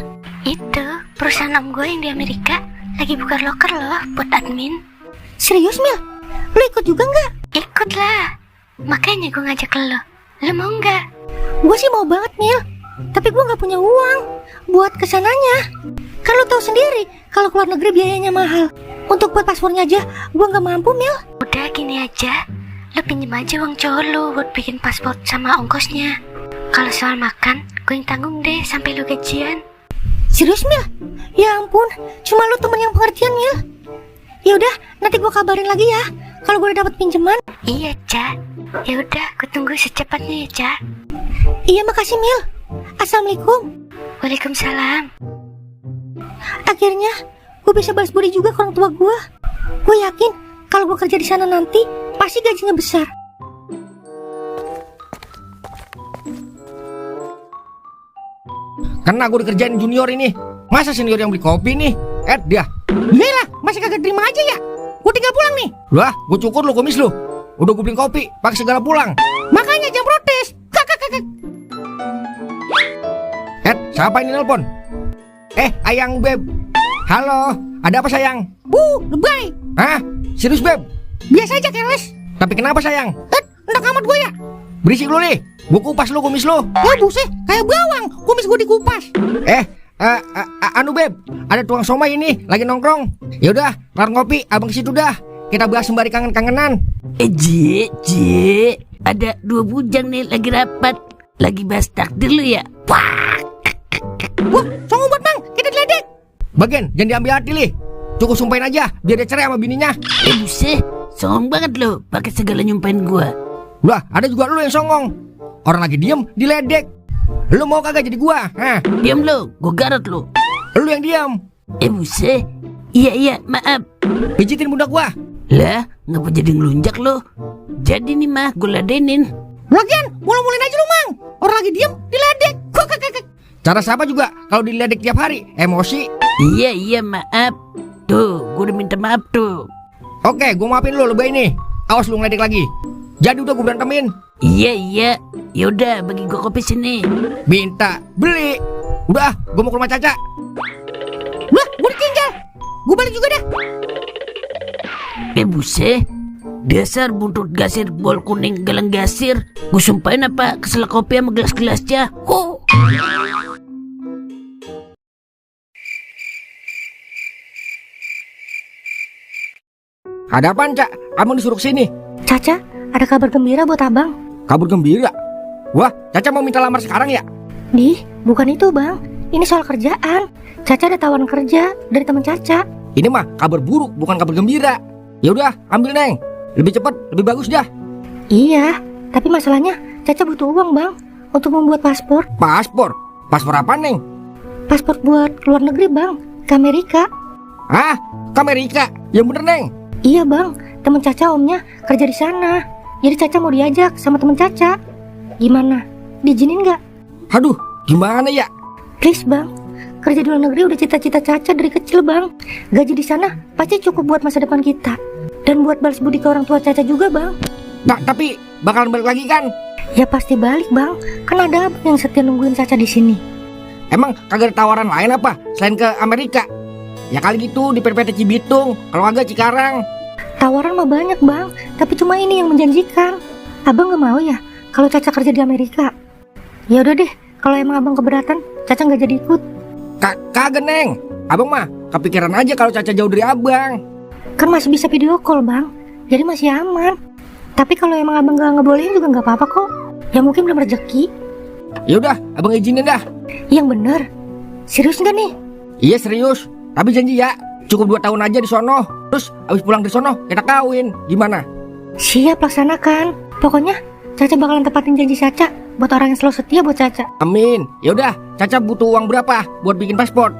Itu perusahaan om gue yang di Amerika lagi buka loker loh buat admin. Serius, Mil? Lo ikut juga nggak? Ikut lah. Makanya gue ngajak lo. Lo mau nggak? Gue sih mau banget, Mil. Tapi gue nggak punya uang buat kesananya. Kan lo tahu sendiri kalau keluar negeri biayanya mahal. Untuk buat paspornya aja gue nggak mampu, Mil. Udah gini aja. Lo pinjem aja uang cowok lo buat bikin paspor sama ongkosnya. Kalau soal makan, gue yang tanggung deh sampai lo gajian. Serius, Mil? Ya ampun, cuma lo temen yang pengertian, Mil. Ya udah, nanti gue kabarin lagi ya kalau gue udah dapat pinjaman. Iya, Cak. Ya udah, gue tunggu secepatnya ya, Cak. Iya, makasih, Mil. Assalamualaikum. Waalaikumsalam. Akhirnya gue bisa balas budi juga ke orang tua gue. Gue yakin kalau gue kerja di sana nanti pasti gajinya besar. Karena gue dikerjain junior ini. Masa senior yang beli kopi nih? Dah. Iyalah, masih kagak terima aja ya. Gue tinggal pulang nih. Lah, gue cukur lu kumis lu. Udah gue beliin kopi, pakai segala pulang. Makanya jangan protes. Siapa ini nelpon? Ayang Beb. Halo, ada apa sayang? Lebay. Hah? Serius Beb? Biasa aja keles. Tapi kenapa sayang? Endak amat gue ya. Berisik lu nih. Gue kupas lu kumis lu. Buset, kayak bawang. Kumis gue dikupas. Anu Beb, ada tukang somai ini lagi nongkrong. Yaudah, kelar ngopi, abang ke situ dah. Kita bahas sembari kangen-kangenan. Ji, ada 2 bujang nih lagi rapat. Lagi bahas takdir lu ya. Wah, songong buat Mang, kita diledek. Bagian, jangan diambil hati Li. Cukup sumpahin aja, biar dia cerai sama bininya. buset, songong banget lo, pakai segala nyumpahin gua. Lah, ada juga lu yang songong. Orang lagi diem, diledek. Lu mau kagak jadi gua? Hah? Diam lo, gua garot lo. Lu yang diam. Buset. Iya, maaf. Pijitin pundak gua. Lah, ngapa jadi ngelunjak lo? Jadi nih mah, gua ladenin. Lagian, mulu-mulin aja lu Mang. Orang lagi diem, diledek. Cara siapa juga kalau diledek tiap hari? Emosi. Iya, maaf. Tuh, gua udah minta maaf tuh. Oke, gua maafin lu lebay nih. Awas lu ngeledek lagi. Jadi udah gua berantemin. Iya. Yaudah, bagi gua kopi sini. Minta, beli. Udah, gua mau ke rumah Caca. Lah, gua ditinggal. Gua balik juga dah. Buset. Dasar buntut gasir bol kuning galang gasir. Gue sumpahin apa keselak kopi sama gelas-gelasnya. Ada apaan, Cak? Abang disuruh kesini. Caca, ada kabar gembira buat abang. Kabur gembira. Wah, Caca mau minta lamar sekarang ya? Di, bukan itu bang. Ini soal kerjaan. Caca ada tawaran kerja dari teman Caca. Ini mah kabar buruk, bukan kabar gembira. Ya udah, ambil Neng. Lebih cepat, lebih bagus dah. Iya, tapi masalahnya Caca butuh uang bang untuk membuat paspor. Paspor? Paspor apa, Neng? Paspor buat luar negeri bang, ke Amerika. Hah? Ke Amerika? Yang bener, Neng? Iya bang, teman Caca omnya kerja di sana. Jadi Caca mau diajak sama teman Caca. Gimana? Diizinin nggak? Aduh, gimana ya? Please bang, kerja di luar negeri udah cita-cita Caca dari kecil bang. Gaji di sana pasti cukup buat masa depan kita dan buat balas budi ke orang tua Caca juga bang. Tapi bakalan balik lagi kan? Ya pasti balik bang, kan ada abang yang setia nungguin Caca di sini. Emang kagak ada tawaran lain apa selain ke Amerika? Ya kali gitu di PT Cibitung, kalau kagak Cikarang. Tawaran mah banyak bang, tapi cuma ini yang menjanjikan. Abang nggak mau ya kalau Caca kerja di Amerika? Ya udah deh, kalau emang abang keberatan, Caca nggak jadi ikut. Kagak, Neng. Abang mah kepikiran aja kalau Caca jauh dari abang. Kan masih bisa video call bang, jadi masih aman. Tapi kalau emang abang nggak ngebolehin juga nggak apa-apa kok. Ya mungkin belum rezeki. Ya udah, abang izinin dah. Yang bener, serius nggak nih? Iya serius, tapi janji ya, cukup 2 tahun aja di sono. Terus abis pulang dari sono kita kawin. Gimana? Siap, laksanakan. Pokoknya Caca bakalan tepatin janji Caca buat orang yang selalu setia buat Caca. Amin. Ya udah, Caca butuh uang berapa buat bikin paspor?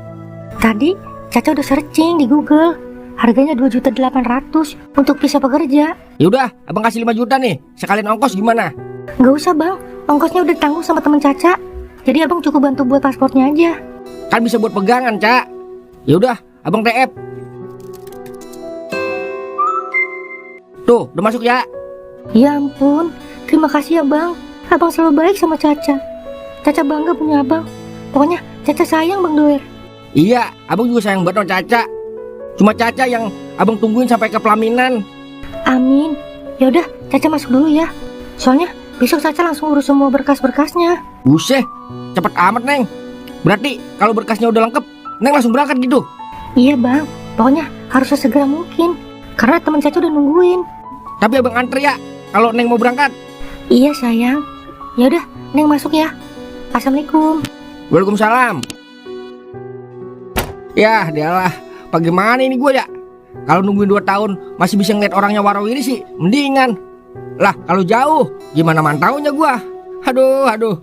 Tadi Caca udah searching di Google. Harganya 2.800.000 untuk visa pekerja. Ya udah, abang kasih 5 juta nih. Sekalian ongkos gimana? Gak usah bang, ongkosnya udah ditanggung sama teman Caca. Jadi abang cukup bantu buat paspornya aja. Kan bisa buat pegangan, Cak. Ya udah, abang TF. Tuh, udah masuk ya. Ya ampun, terima kasih ya bang. Abang selalu baik sama Caca. Caca bangga punya abang. Pokoknya Caca sayang Bang Doer. Iya, abang juga sayang banget sama Caca. Cuma Caca yang abang tungguin sampai ke pelaminan. Amin. Ya udah, Caca masuk dulu ya. Soalnya besok Caca langsung urus semua berkas-berkasnya. Buset, cepet amat, Neng. Berarti kalau berkasnya udah lengkap, Neng langsung berangkat gitu? Iya bang, pokoknya harus sesegera mungkin. Karena teman Caca udah nungguin. Tapi abang anter ya, kalau Neng mau berangkat. Iya sayang. Ya udah, Neng masuk ya. Assalamualaikum. Waalaikumsalam. Ya, dialah. Bagaimana ini gue ya? Kalau nungguin 2 tahun masih bisa ngeliat orangnya warawiri sih, mendingan. Lah, kalau jauh, gimana mantaunya gue? Aduh.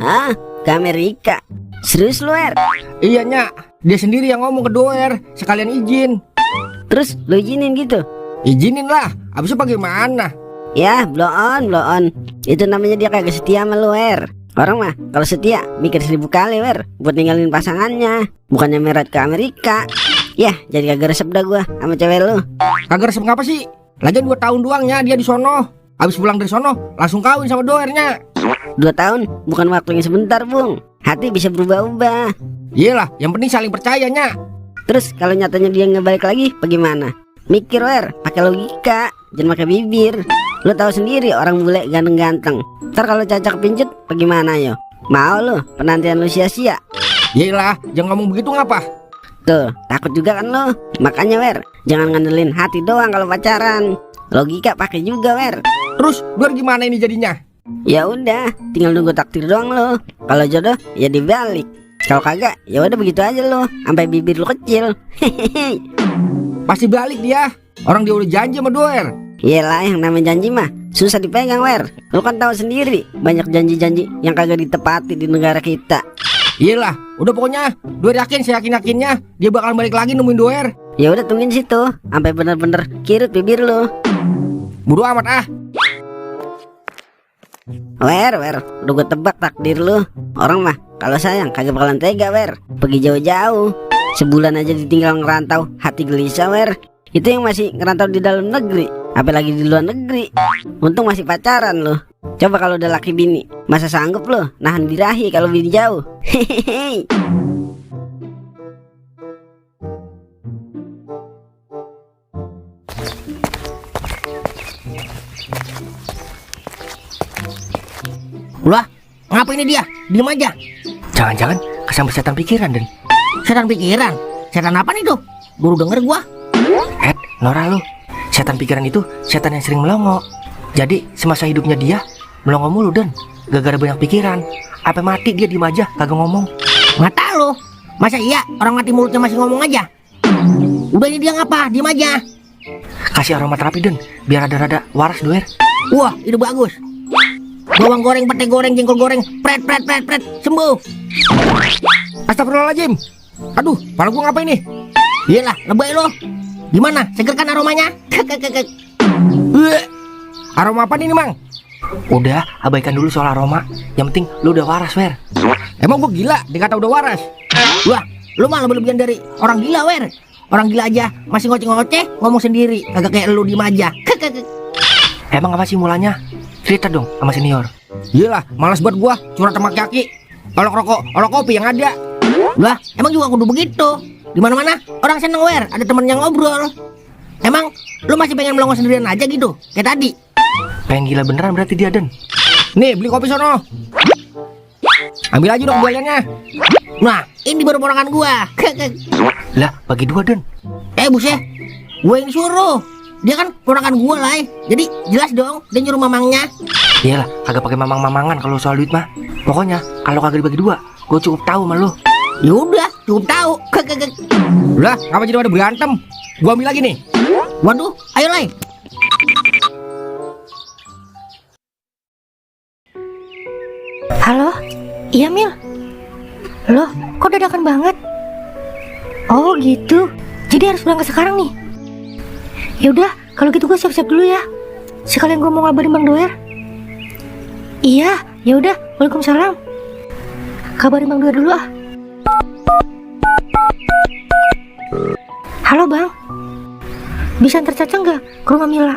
Ah, ke Amerika. Serius lu, Er? Iya, Nyak. Dia sendiri yang ngomong ke Doer, sekalian izin. Terus lu izinin gitu? Izinin lah, abisnya bagaimana? Ya, blow on. Itu namanya dia kagak setia sama lu, Er. Orang mah kalau setia mikir 1000 kali, Er, buat ninggalin pasangannya. Bukannya merat ke Amerika. Yah, jadi kagak resep dah gua sama cewek lu. Kagak resep ngapa sih? Lagian 2 tahun doangnya dia di sono. Abis pulang dari sono, langsung kawin sama Doernya. 2 tahun bukan waktu yang sebentar, Bung. Hati bisa berubah-ubah. Iyalah, yang penting saling percaya, Nyak. Terus kalau nyatanya dia ngebalik lagi, bagaimana? Mikir, Wer, pakai logika, jangan pakai bibir. Lu tahu sendiri orang bule ganteng-ganteng. Ntar kalau Caca kepincut, bagaimana yo? Mau lu penantian lu sia-sia? Iyalah, jangan ngomong begitu ngapa? Tuh, takut juga kan lu. Makanya, Wer, jangan ngandelin hati doang kalau pacaran. Logika pakai juga, Wer. Terus, Doer gimana ini jadinya? Ya udah, tinggal nunggu takdir doang lo. Kalau jodoh ya dibalik. Kalau kagak, ya udah begitu aja lo, sampai bibir lo kecil. Hehehe. Pasti balik dia. Orang dia udah janji sama Doer. Iyalah, yang namanya janji mah susah dipegang, Wer. Lo kan tahu sendiri, banyak janji-janji yang kagak ditepati di negara kita. Iyalah, udah pokoknya Doer yakin, saya yakin-yakinnya dia bakal balik lagi nemuin Doer. Ya udah tungguin situ, sampai bener-bener kirut bibir lo. Buru amat ah. Wer, udah gue tebak takdir lu. Orang mah kalau sayang kagak bakalan tega, Wer. Pergi jauh-jauh. Sebulan aja ditinggal ngerantau, hati gelisah, Wer. Itu yang masih ngerantau di dalam negeri, apalagi di luar negeri. Untung masih pacaran lu. Coba kalau udah laki bini, masa sanggup lu nahan birahi kalau bini jauh? Hehehe. Lah, ngapa ini dia? Diem aja. Jangan-jangan kesambar setan pikiran, Den. Setan pikiran? Setan apa nih tuh? Baru denger gua. Nora lu. Setan pikiran itu setan yang sering melongo. Jadi semasa hidupnya dia melongo mulu, Den. Gara-gara banyak pikiran. Apa mati dia diem aja kagak ngomong. Mata lu. Masa iya orang mati mulutnya masih ngomong aja? Udah ini dia ngapa? Diem aja. Kasih aromaterapi, Den, biar rada-rada waras, Doer. Wah, ide bagus. Bawang goreng, pete goreng, jengkol goreng, pret, sembuh. Astagfirullahaladzim. Aduh, kepala gua ngapain nih? Iyalah, lebay lo. Gimana? Seger kan aromanya? Aroma apa nih, Mang? Udah, abaikan dulu soal aroma. Yang penting lu udah waras, Wer. Emang gua gila dikata udah waras? Wah, lu mah lebih-lebihan dari orang gila, Wer. Orang gila aja masih ngoceh-ngoceh ngomong sendiri, kagak kayak lu diem aja. Emang apa sih mulanya? Cerita dong sama senior. Iyalah, malas buat gua curhat sama kaki. Olok rokok, olok kopi yang ada. Lah, emang juga kudu begitu. Di mana-mana orang seneng, Wer, ada temen yang ngobrol. Emang lu masih pengen melongo sendirian aja gitu? Kayak tadi. Pengen gila beneran berarti dia, Den. Nih, beli kopi sono. Ambil aja dong buayannya. Nah, ini baru ponakan gua. Lah, bagi dua, Den. Buset, gue yang disuruh. Dia kan ponakan gua lah. Jadi jelas dong dia nyuruh mamangnya. Iyalah, kagak pakai mamang-mamangan kalau soal duit mah. Pokoknya kalau kagak dibagi dua, gue cukup tahu sama lu. Ya udah, cukup tahu. Lah, ngapa jadi pada berantem? Gua ambil lagi nih. Waduh, ayo Lai. Halo? Iya, Mil. Loh, kok dadakan banget? Oh gitu. Jadi harus berangkat sekarang nih. Yaudah, kalau gitu gue siap-siap dulu ya. Sekalian gue mau ngabarin Bang Doer. Iya, yaudah. Waalaikumsalam. Kabarin Bang Doer dulu ah. Halo Bang. Bisa antar Caca nggak ke rumah Mila?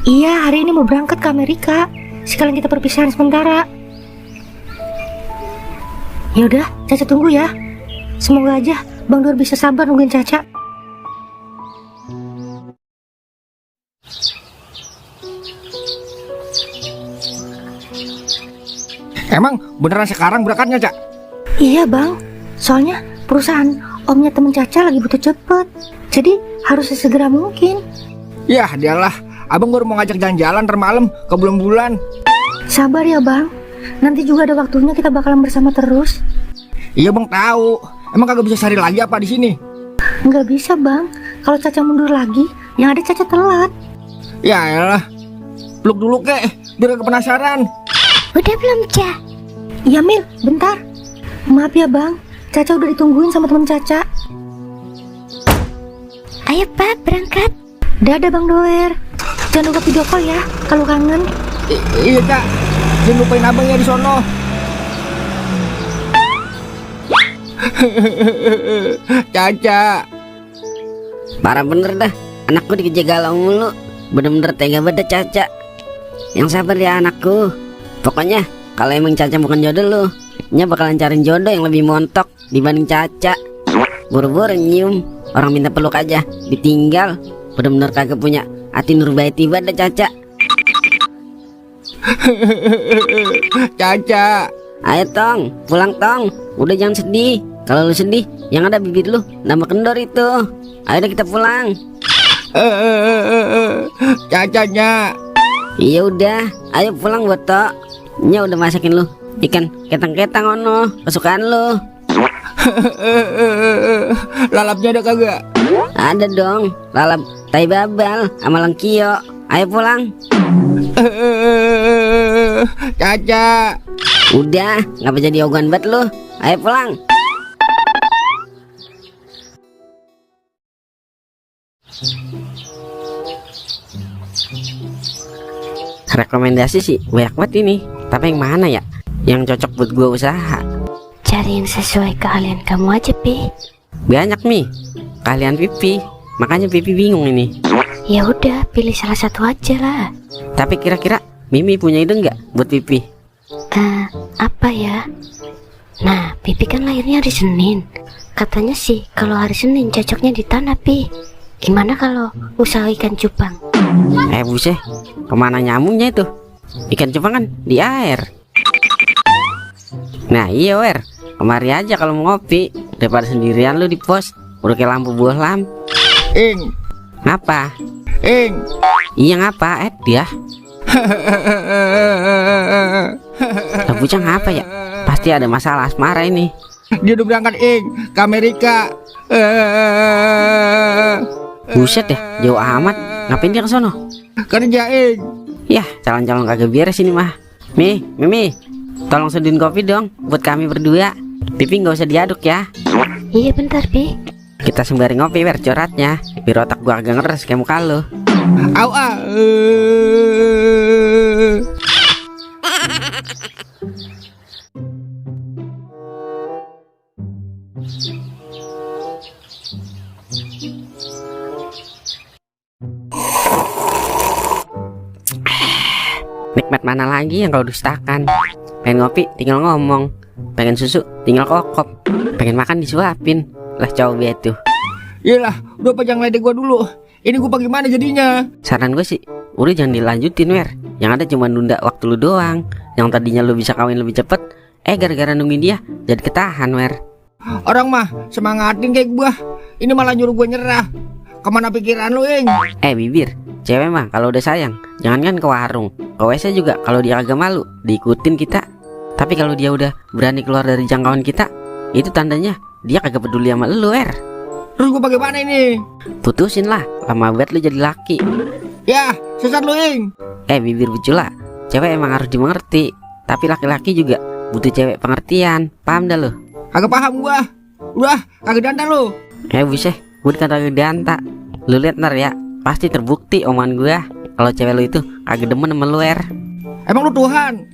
Iya, hari ini mau berangkat ke Amerika. Sekalian kita perpisahan sementara. Yaudah, Caca tunggu ya. Semoga aja Bang Doer bisa sabar nungguin Caca. Emang beneran sekarang berangkatnya, Cak? Iya Bang, soalnya perusahaan omnya temen Caca lagi butuh cepet. Jadi harus sesegera mungkin. Yah, dialah. Abang baru mau ngajak jalan-jalan termalam ke bulan-bulan. Sabar ya Bang, nanti juga ada waktunya kita bakalan bersama terus. Iya, Bang tahu. Emang kagak bisa cari lagi apa di sini? Nggak bisa Bang, kalau Caca mundur lagi, yang ada Caca telat. Ya elah. Peluk dulu kek, biar kagak penasaran. Udah belum, Ca? Iya Mil, bentar. Maaf ya Bang, Caca udah ditungguin sama temen Caca. Ayo, Pak, berangkat. Dadah Bang Doer. Jangan lupa video call ya, kalau kangen. Iya, Cak. Jangan lupain abangnya di sono. Caca. Parah bener dah, anakku dikejar galau mulu. Bener-bener tega banget Caca. Yang sabar ya anakku. Pokoknya kalau emang Caca bukan jodoh lu, nya bakalan cariin jodoh yang lebih montok dibanding Caca. Buru-buru nyium, orang minta peluk aja ditinggal. Bener-bener kagak punya hati nurbaiti banget dah Caca. Caca. Ayo Tong, pulang Tong. Udah jangan sedih. Kalau lu sedih, yang ada bibir lu nambah kendor itu. Ayo deh kita pulang. Cacanya. Iya udah, ayo pulang buat Tok. Nya udah masakin lu ikan ketang-ketang ono kesukaan lu. Lalapnya ada kagak? Ada dong, lalap tai babal sama lengkio. Ayo pulang. Caca. Udah, ngapa jadi ogan banget lu? Ayo pulang. Rekomendasi sih banyak banget ini, tapi yang mana ya yang cocok buat gua usaha? Cari yang sesuai keahlian kamu aja, Pi. Banyak nih keahlian Pipi, makanya Pipi bingung ini. Ya udah, pilih salah satu aja lah. Tapi kira-kira Mimi punya ide nggak buat Pipi? Apa ya? Nah, Pipi kan lahirnya hari Senin. Katanya sih kalau hari Senin cocoknya di tanah, Pi. Gimana kalau usaha ikan cupang? Buset, kemana nyamuknya itu? Ikan cupang kan di air. Nah iya Wer, kemari aja kalau mau ngopi, daripada sendirian lu di pos, udah kayak lampu bohlam. Ing, Ngapa? Ing. Iya ngapa dia? Lah bocah ngapa ya? Pasti ada masalah asmara ini. Dia udah berangkat Ing ke Amerika. Buset deh, jauh amat. Ngapain dia ke sono? Kerja Ing. Yah, calon-calon kagak beres ini mah. Mimi, tolong seduhin kopi dong buat kami berdua. Pipi nggak usah diaduk ya. Iya bentar, Pi. Kita sembari ngopi Wer coratnya, biar otak gua agak ngeres kayak muka lu. Au ah. Nikmat mana lagi yang kau dustakan? Pengen ngopi tinggal ngomong, pengen susu tinggal kokop, pengen makan disuapin. Lah cowok itu. Iyalah, udah pajang ledek gua dulu. Ini gua bagaimana jadinya? Saran gue sih, udah jangan dilanjutin Wer. Yang ada cuma nunda waktu lu doang. Yang tadinya lu bisa kawin lebih cepet, gara-gara nungguin dia jadi ketahan Wer. Orang mah semangatin kayak gua. Ini malah nyuruh gua nyerah. Kemana pikiran lu, Ing? Bibir, cewek mah kalau udah sayang, jangankan ke warung, ke WC juga kalau dia agak malu, diikutin kita. Tapi kalau dia udah berani keluar dari jangkauan kita, itu tandanya dia kagak peduli sama lu Wer. Terus gua bagaimana ini? Putusin lah, lama banget lu jadi laki. Ya, sesat lu, Ing. Bibir bucula, cewek emang harus dimengerti, tapi laki-laki juga butuh cewek pengertian. Paham dah lu? Kagak paham gua. Udah, kagak dandan lu. Buset, gue dikata danta. Lu lihat ntar ya, pasti terbukti omongan gua kalau cewek lu itu kagak demen sama lu Wer. Emang lu Tuhan?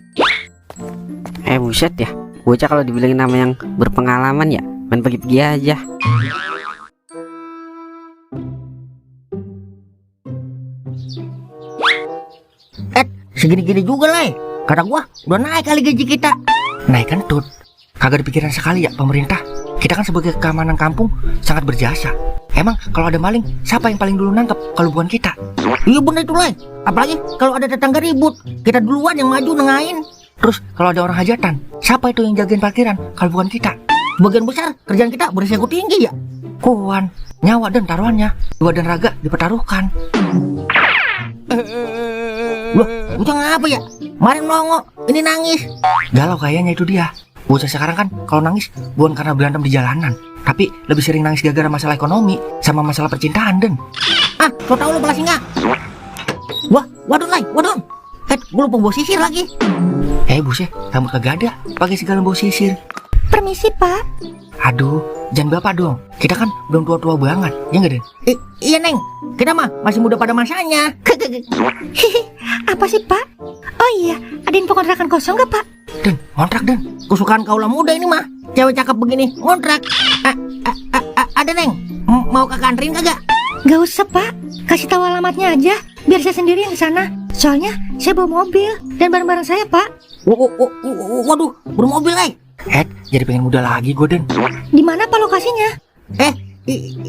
Buset ya, bocah kalau dibilangin nama yang berpengalaman ya main pergi-pergi aja. Segini-gini juga lah. Kata gua udah naik kali gaji kita. Naik kentut. Kagak dipikiran sekali ya pemerintah. Kita kan sebagai keamanan kampung sangat berjasa. Emang kalau ada maling, siapa yang paling dulu nangkep kalau bukan kita? Iya bener itu lah. Apalagi kalau ada tetangga ribut, kita duluan yang maju nengahin. Terus kalau ada orang hajatan, siapa itu yang jagain parkiran kalau bukan kita? Sebagian besar kerjaan kita beresiko tinggi ya. Kuan, nyawa dan taruhannya, jiwa dan raga dipertaruhkan. Loh, bocah ngapa ya? Kemarin nongol, ini nangis. Galau kayaknya itu dia. Bocah sekarang kan kalau nangis bukan karena berantem di jalanan, tapi lebih sering nangis gara-gara masalah ekonomi sama masalah percintaan Den. Ah, so tau lu balas singa. Wah, wadon lah, wadon. Gue lupa bawa sisir lagi. Buset, rambut kagak ada, pakai segala bawa sisir. Permisi, Pak. Aduh, jangan bapak dong. Kita kan belum tua-tua banget, ya nggak Den? Iya Neng, kita mah masih muda pada masanya. Apa sih, Pak? Oh iya, ada info kontrakan kosong gak, Pak? Den, kontrak Den. Kesukaan kaulah muda ini mah. Cewek cakep begini, ngontrak. Ada Neng, mau ke kantrin kagak? Gak usah, Pak. Kasih tahu alamatnya aja, biar saya sendiri yang ke sana. Soalnya saya bawa mobil dan barang-barang saya, Pak. Waduh, bermobil Jadi pengen muda lagi gue Den. Di mana Pak lokasinya?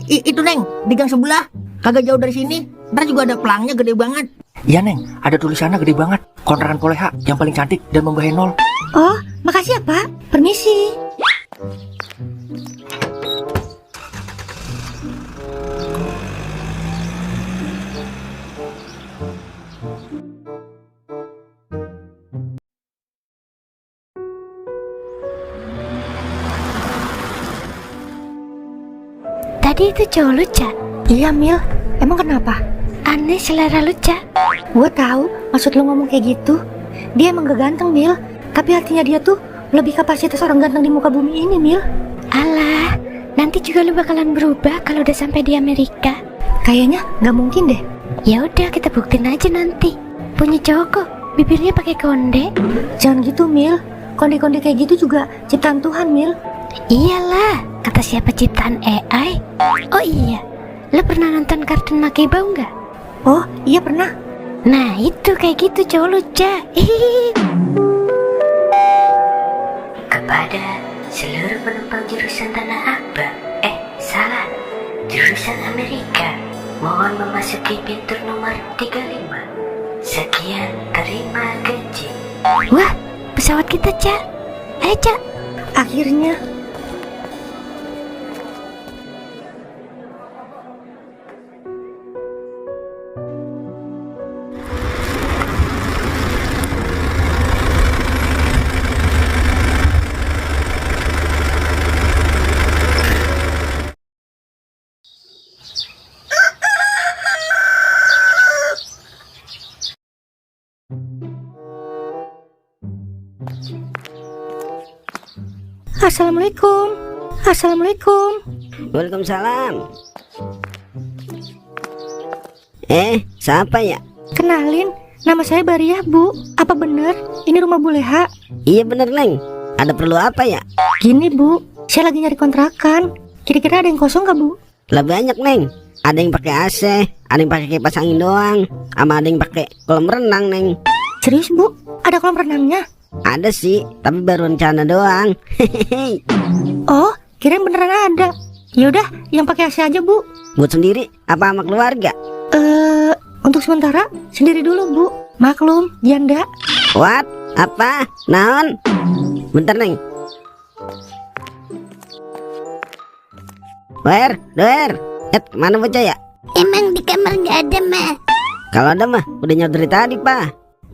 Itu Neng, di gang sebelah. Kagak jauh dari sini. Ntar juga ada pelangnya gede banget. Iya Neng, ada tulisannya gede banget. Kontrakan Poleha yang paling cantik dan membayar 0. Oh, makasih ya, Pak. Permisi. Tadi itu cowok lu, Cak. Iya, Mil. Emang kenapa? Aneh selera lu, Cak. Gue tahu maksud lo ngomong kayak gitu. Dia emang gak ganteng, Mil. Tapi hatinya dia tuh lebih kapasitas orang ganteng di muka bumi ini, Mil. Alah, nanti juga lu bakalan berubah kalau udah sampai di Amerika. Kayaknya gak mungkin deh. Ya udah, kita buktiin aja nanti. Punya cowok kok, bibirnya pakai konde. Jangan gitu, Mil. Konde-konde kayak gitu juga ciptaan Tuhan, Mil. Iyalah, kata siapa ciptaan AI? Oh iya, lu pernah nonton kartun Makibau nggak? Oh, iya pernah. Nah itu kayak gitu cowok lu, Cak. Kepada seluruh penumpang jurusan Tanah Abang, salah, jurusan Amerika, mohon memasuki pintu nomor 35. Sekian, terima gaji. Wah, pesawat kita, Cak. Ayo, Cak. Akhirnya. Assalamualaikum. Assalamualaikum. Waalaikumsalam. Siapa ya? Kenalin, nama saya Bariah, Bu. Apa benar ini rumah Bu Leha? Iya bener Neng. Ada perlu apa ya? Gini, Bu. Saya lagi nyari kontrakan. Kira-kira ada yang kosong gak, Bu? Lah banyak Neng. Ada yang pakai AC, ada yang pakai kipas angin doang, sama ada yang pakai kolam renang Neng. Serius, Bu? Ada kolam renangnya? Ada sih, tapi baru rencana doang. Hehehe. Oh, kirain beneran ada. Yaudah, yang pakai AC aja, Bu. Buat sendiri apa sama keluarga? Untuk sementara sendiri dulu, Bu. Maklum, janda. What? Apa? Naon? Bentar Neng. Doer. Kemana bocah ya? Emang di kamar nggak ada, mah? Kalau ada mah udah nyodori tadi Pak.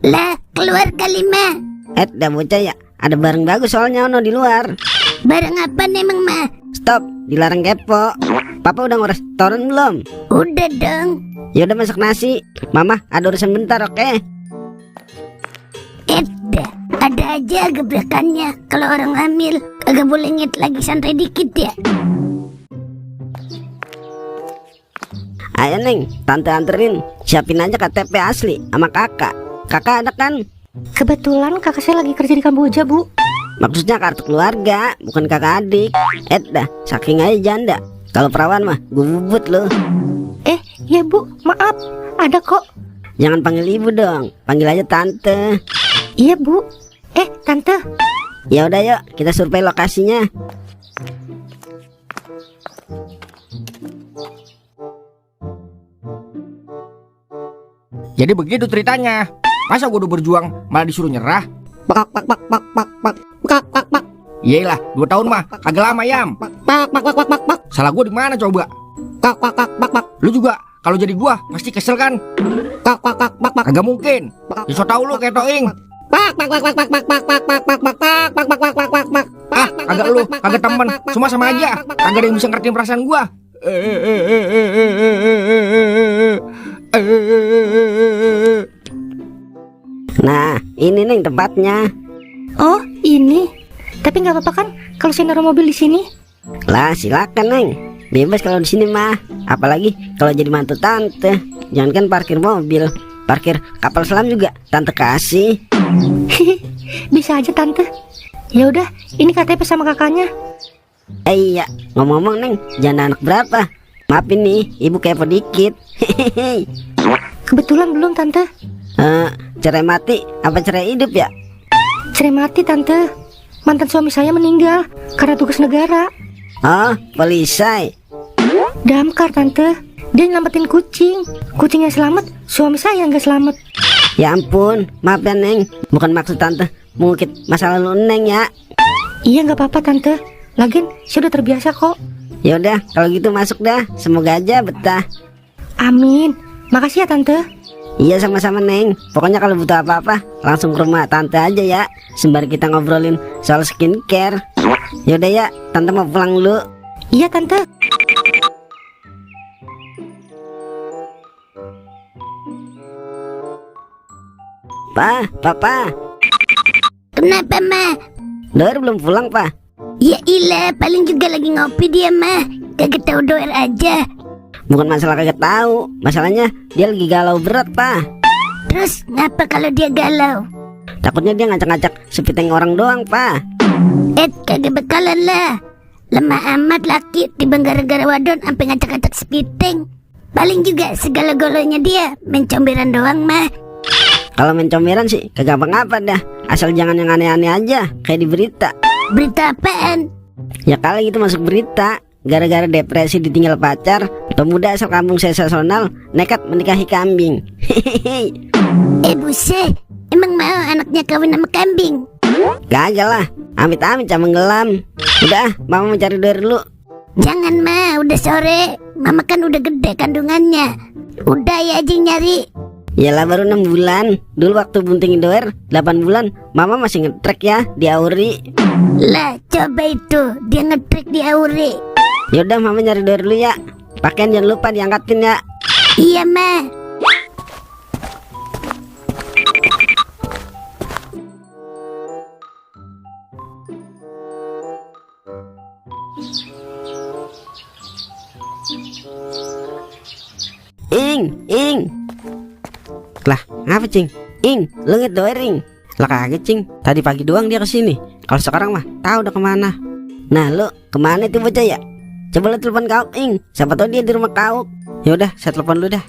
Lah, keluar kali, mah. Dah bocah ya. Ada barang bagus soalnya ono di luar. Barang apa emang, mah? Stop, dilarang kepo. Papa udah ngurus restoran belum? Udah dong. Ya udah masak nasi. Mama ada urusan bentar, oke? Ada aja gebrakannya. Kalau orang hamil, kagak boleh ngit lagi, santai dikit ya. Ayo Neng, tante anterin. Siapin aja KTP asli sama kakak. Kakak ada kan? Kebetulan kakak saya lagi kerja di Kamboja, Bu. Maksudnya kartu keluarga, bukan kakak adik. Dah, saking aja janda. Kalau perawan mah gue bubut loh. Ya Bu, maaf. Ada kok. Jangan panggil ibu dong, panggil aja tante. Iya Bu. Tante. Ya udah yuk, kita survei lokasinya. Jadi begitu ceritanya. Masa gue udah berjuang malah disuruh nyerah? Pak. Iyalah, 2 tahun mah kagak lama Yam. Pak. Salah gue di mana coba? Pak. Lu juga kalau jadi gua pasti kesel kan? Kagak mungkin. Ya so tau lu kayak Toing. Kagak lu, kagak temen, semua sama aja. Kagak ada yang bisa ngertiin perasaan gua. Nah, ini Neng tempatnya. Oh, ini. Tapi nggak apa-apa kan kalau saya naruh mobil di sini? Lah, silakan Neng. Bebas kalau di sini mah. Apalagi kalau jadi mantu tante. Jangankan parkir mobil, parkir kapal selam juga tante kasih. Bisa aja tante. Ya udah, ini KTP sama kakaknya. Iya, ngomong-ngomong Neng, jangan anak berapa? Maafin nih, ibu kepo dikit. Hehehe. Kebetulan belum tante. Cerai mati apa cerai hidup ya? Cerai mati tante. Mantan suami saya meninggal karena tugas negara. Oh, pelisai. Damkar tante. Dia nyelamatin kucing. Kucingnya selamat, suami saya nggak selamat. Ya ampun, maaf ya Neng. Bukan maksud tante mengungkit masa lalu Neng ya. Iya nggak apa-apa tante. Lagian saya udah terbiasa kok. Ya udah, kalau gitu masuk dah. Semoga aja betah. Amin. Makasih ya tante. Iya sama-sama Neng. Pokoknya kalau butuh apa-apa langsung ke rumah tante aja ya. Sembari kita ngobrolin soal skincare. Yaudah ya, tante mau pulang dulu. Iya tante. Papa. Kenapa, mah? Doer belum pulang, Pak? Ya ilah, paling juga lagi ngopi dia, mah. Kagak tahu doer aja. Bukan masalah kagak tahu, masalahnya dia lagi galau berat, Pak. Terus ngapa kalau dia galau? Takutnya dia ngacak-ngacak sepiteng orang doang, Pak. Kagak bakalan lah. Lemah amat laki, tiba gara-gara wadon sampai ngacak-ngacak sepiteng. Paling juga segala-galanya dia mencomberan doang, mah. Kalau mencomberan sih kagak apa-apa dah, asal jangan yang aneh-aneh aja kayak di berita. Berita apaan? Ya kali itu masuk berita, gara-gara depresi ditinggal pacar, pemuda asal kampung sensasional nekat menikahi kambing. Hehehe. Buset, emang mau anaknya kawin sama kambing? Kagak lah, amit-amit sama ngelam. Udah, mama mau cari doer dulu. Jangan Ma, udah sore. Mama kan udah gede kandungannya. Udah ya aja nyari. Yalah baru 6 bulan. Dulu waktu bunting doer 8 bulan, mama masih ngetrek ya di Auri. Lah coba itu, dia ngetrek di Auri. Yaudah mama nyari doer dulu ya. Pakaian jangan lupa diangkatin ya. Iya Ma. Ing. Lah, ngapa Cing? Ing, lu ngedoer Ing. Lah kagak Cing, tadi pagi doang dia kesini. Kalau sekarang mah tahu udah kemana. Nah lu kemana tuh bocah ya? Coba lu telepon kau Ing, siapa tahu dia di rumah kau. Ya udah, saya telepon dulu dah.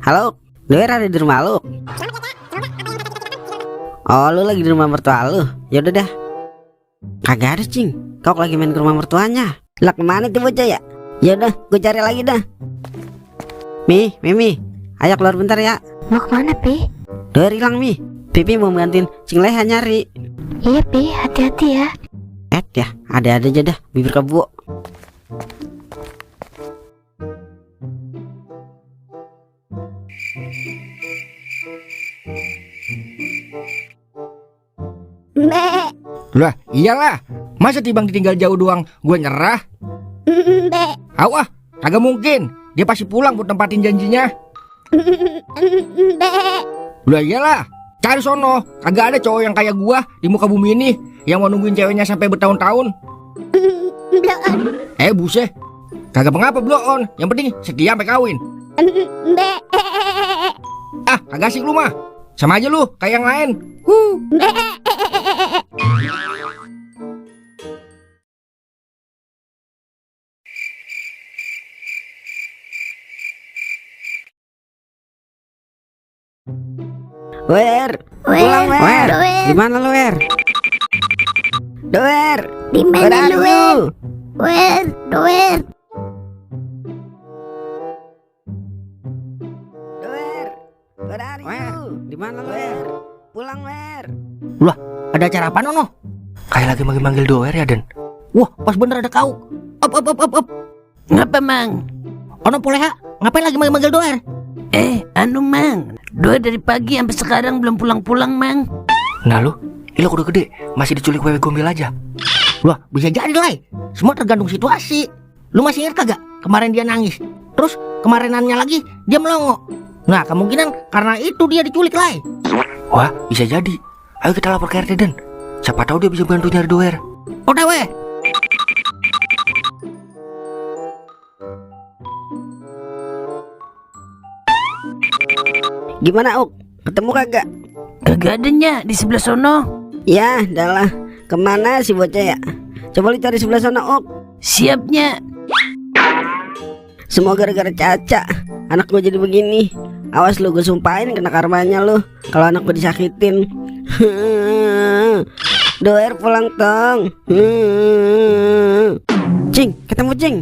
Halo, doer ada di rumah lu? Oh lu lagi di rumah mertua lu? Ya udah dah. Kagak ada Cing, kau lagi main ke rumah mertuanya. Lah kemana tuh bocah ya? Ya udah, gue cari lagi dah. Mimi, ayo keluar bentar ya. Mau kemana, Pi? Doer hilang Mi. Pipi mau gantiin Cing Leha nyari. Iya, Pi, hati-hati ya. Ya, ada-ada aja dah, bibir kebo. Mbak. Lah iyalah, masa Tibang ditinggal jauh doang gue nyerah? Mbak. Awah, kagak mungkin. Dia pasti pulang buat tempatin janjinya. Mbak. Lah iyalah, cari sono. Kagak ada cowok yang kayak gua di muka bumi ini yang mau nungguin ceweknya sampai bertahun-tahun. Buset, kagak mengapa blow on. Yang penting setia sampai kawin. Mbak. Kagak asik lu mah. Sama aja lu kayak yang lain. Wer, pulang Wer. Di mana lu Wer? Doer, Di mana lu, Wer? Doer. Where are you? Di mana lu Wer? Pulang Wer. Lah, ada acara apa Nono? Kayak lagi manggil-manggil doer ya Den. Wah, pas bener ada kau. Up. Ngapa mang? Ono poleha, ngapain lagi manggil-manggil doer? Anu mang, doer dari pagi sampai sekarang belum pulang-pulang mang. Nah lu, ilu udah gede, masih diculik wewe gombel aja. Wah, bisa jadi lah. Semua tergantung situasi. Lu masih ingat kagak? Kemarin dia nangis. Terus kemarinannya lagi dia melongo. Nah, kemungkinan karena itu dia diculik lah. Wah, bisa jadi. Ayo kita lapor ke RT Den. Siapa tahu dia bisa bantu nyari doer. Udah weh. Gimana Uk? Ketemu kagak? Kagak adanya di sebelah sono. Ya, dah. Kemana si bocah ya? Coba lu cari sebelah sana Uk. Siapnya. Semua gara-gara Caca. Anak gue jadi begini. Awas lu, gue sumpahin kena karmanya lu kalau anak gue disakitin. Doer pulang tong. Cing, ketemu Cing.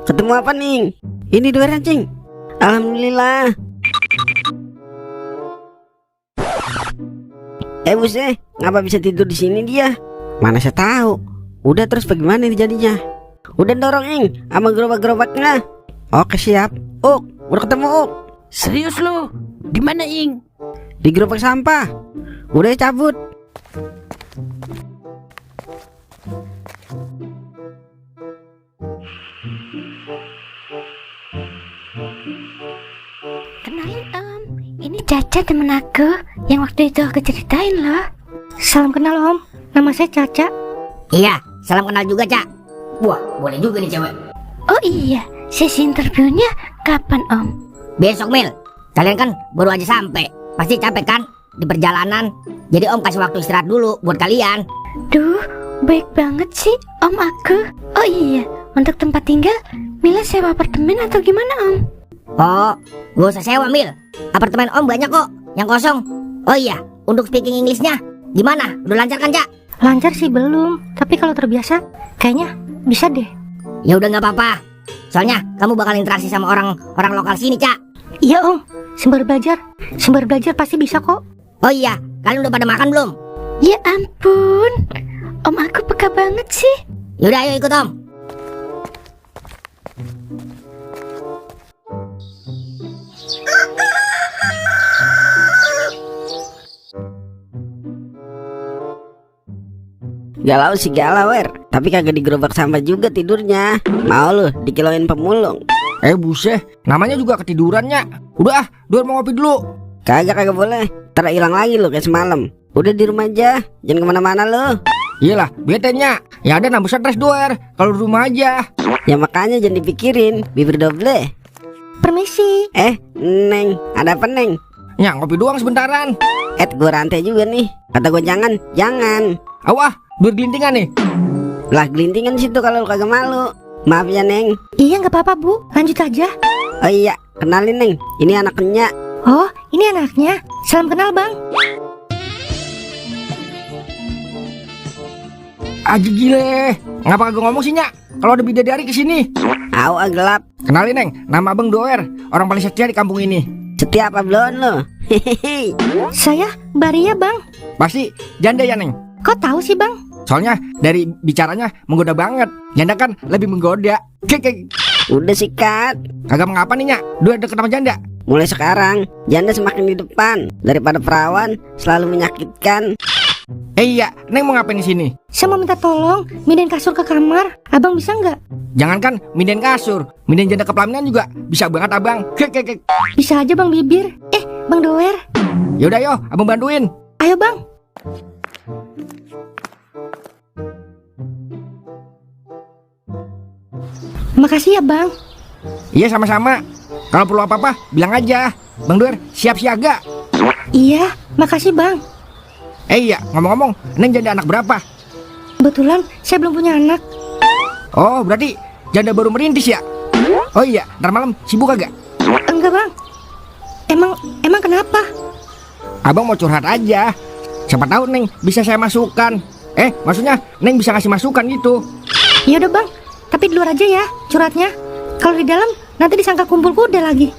Ketemu apa nih? Ini doernya Cing. Alhamdulillah. Buset, ngapa bisa tidur di sini dia? Mana saya tahu. Udah terus bagaimana ini jadinya? Udah dorong Ing, sama gerobak-gerobaknya. Oke siap. Uk, udah ketemu Uk. Serius lu? Di mana Ing? Di gerobak sampah. Udah cabut. Kenalin Om, ini Caca temen aku yang waktu itu aku ceritain loh. Salam kenal Om, nama saya Caca. Iya, salam kenal juga Cak. Wah, boleh juga nih cewek. Oh iya, sesi interviewnya kapan Om? Besok Mil, kalian kan baru aja sampai, pasti capek kan di perjalanan. Jadi Om kasih waktu istirahat dulu buat kalian. Duh, baik banget sih Om aku. Oh iya, untuk tempat tinggal, Mila sewa apartemen atau gimana Om? Oh, gak usah sewa Mil, apartemen Om banyak kok yang kosong. Oh iya, untuk speaking Englishnya gimana? Udah lancar kan Cak? Lancar sih belum, tapi kalau terbiasa kayaknya bisa deh. Ya udah nggak apa-apa, Soalnya kamu bakal interaksi sama orang lokal sini, Cak. Iya om, sembari belajar pasti bisa kok. Oh iya, kalian udah pada makan belum? Ya ampun, om aku peka banget sih. Yaudah ayo ikut Om. Galau sih galau, tapi kagak digerobak sampah juga tidurnya. Mau lu dikiloin pemulung? Buset, namanya juga ketidurannya. Udah Duer mau ngopi dulu. Kagak boleh, ntar hilang lagi lu kayak semalam. Udah di rumah aja, jangan kemana-mana lu. Iyalah, betenya. Ya ada nambah stres Duer, kalau di rumah aja. Ya makanya jangan dipikirin, bibir doble. Permisi. Neng, ada apa Neng? Ya ngopi doang sebentaran. Gue rantai juga nih. Kata gue jangan. Awah, Duer gelintingan nih. Lah gelintingan situ kalau lu kagak malu. Maaf ya Neng. Iya nggak apa-apa bu, lanjut aja. Oh iya, kenalin Neng, ini anaknya. Oh, ini anaknya. Salam kenal bang. Aji gile. Ngapa kagak ngomong sih, Nyak? Kalau ada bidadari kesini. Au gelap. Kenalin, Neng. Nama Abang Doer. Orang paling setia di kampung ini. Setia apa belum lo? Hehehe. Saya Baria bang. Pasti janda ya, Neng? Kok tahu sih bang? Soalnya dari bicaranya menggoda banget. Janda kan lebih menggoda. Kek. Udah sikat. Kagak mengapa nih, Nyak? Doer deket sama janda. Mulai sekarang janda semakin di depan daripada perawan, selalu menyakitkan. Iya, Neng mau ngapain di sini? Saya mau minta tolong mindahin kasur ke kamar. Abang bisa nggak? Jangankan mindahin kasur, mindahin janda ke pelaminan juga bisa banget, Abang. Kek. Bisa aja bang Bibir. Bang Doer. Yaudah yo, Abang bantuin. Ayo bang. Makasih ya bang. Iya, sama-sama. Kalau perlu apa-apa, bilang aja. Bang Doer siap siaga. Iya, makasih bang. Iya, ngomong-ngomong, Neng janda anak berapa? Kebetulan saya belum punya anak. Oh, berarti janda baru merintis ya? Oh iya, ntar malam sibuk kagak? Enggak bang. Emang kenapa? Abang mau curhat aja. Siapa tahu Neng bisa saya masukkan. Maksudnya Neng bisa ngasih masukan gitu. Ya udah bang, tapi di luar aja ya curhatnya. Kalau di dalam nanti disangka kumpul kuda lagi.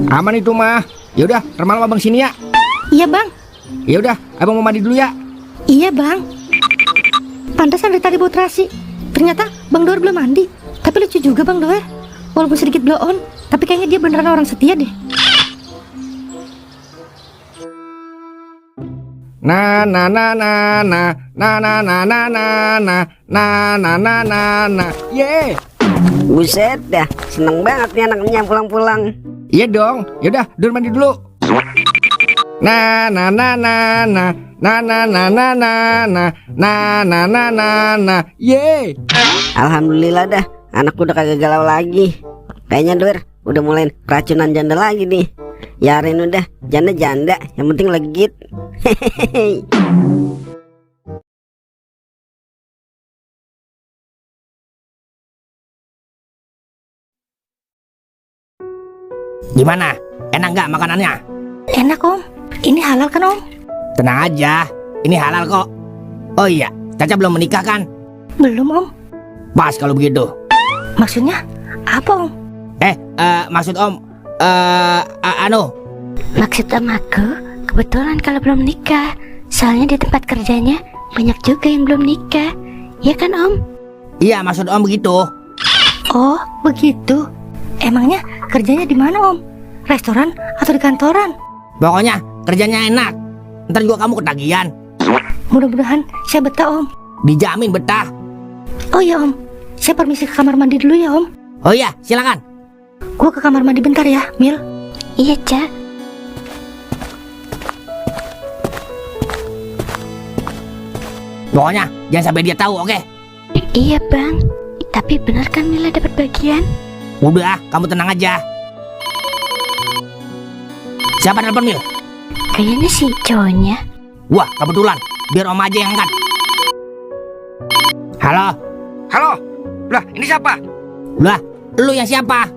Aman itu mah. Yaudah, ntar malam Abang sini ya. Iya bang. Ya udah, Abang mau mandi dulu ya. Iya bang. Pantesan dari tadi bau terasi. Ternyata Bang Doer belum mandi. Tapi lucu juga Bang Doer. Walaupun sedikit blow on, tapi kayaknya dia beneran orang setia deh. Ye. Buset dah, seneng banget nih anaknya pulang-pulang. Iya dong. Yaudah, Doer mandi dulu. Ye. Alhamdulillah dah, anakku udah kagak galau lagi. Kayaknya Doer udah mulai keracunan janda lagi nih. Yarin udah, janda-janda, yang penting legit. Hehehe. Gimana? Enak nggak makanannya? Enak om. Ini halal kan om? Tenang aja, ini halal kok. Oh iya, Caca belum menikah kan? Belum om. Pas kalau begitu. Maksudnya apa om? Maksud Om, Maksud om aku, kebetulan kalau belum nikah. Soalnya di tempat kerjanya banyak juga yang belum nikah. Ya kan om? Iya, maksud Om begitu. Oh begitu. Emangnya kerjanya di mana om? Restoran atau di kantoran? Pokoknya kerjanya enak. Ntar juga kamu ketagihan. Mudah-mudahan saya betah om. Dijamin betah. Oh ya om, saya permisi ke kamar mandi dulu ya om. Oh iya, silakan. Gua ke kamar mandi bentar ya, Mil. Iya Cak. Pokoknya jangan sampai dia tahu, oke? Iya bang. Tapi benar kan Mila dapat bagian? Udah, kamu tenang aja. Siapa nelpon, Mil? Kayaknya sih cowoknya. Wah, kebetulan. Biar Om aja yang angkat. Halo? Halo? Lah, ini siapa? Lah, lu yang siapa?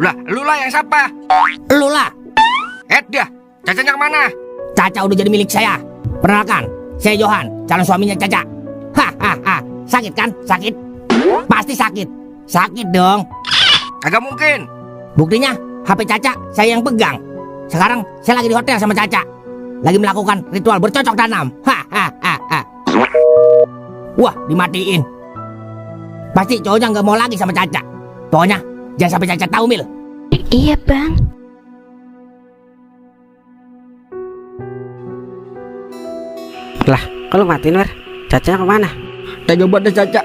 Lah, lu lah yang siapa? Lu lah. Dia, Cacanya kemana? Caca udah jadi milik saya. Perkenalkan, saya Johan, calon suaminya Caca. Hahaha, sakit kan? Sakit? Pasti sakit. Sakit dong. Kagak mungkin. Buktinya HP Caca saya yang pegang. Sekarang saya lagi di hotel sama Caca, lagi melakukan ritual bercocok tanam. Wah, dimatiin. Pasti cowoknya nggak mau lagi sama Caca. Pokoknya jangan sampai Caca tahu, Mil. Iya bang. Lah, kalau matiin Wer? Caca kemana? Tega banget deh Caca.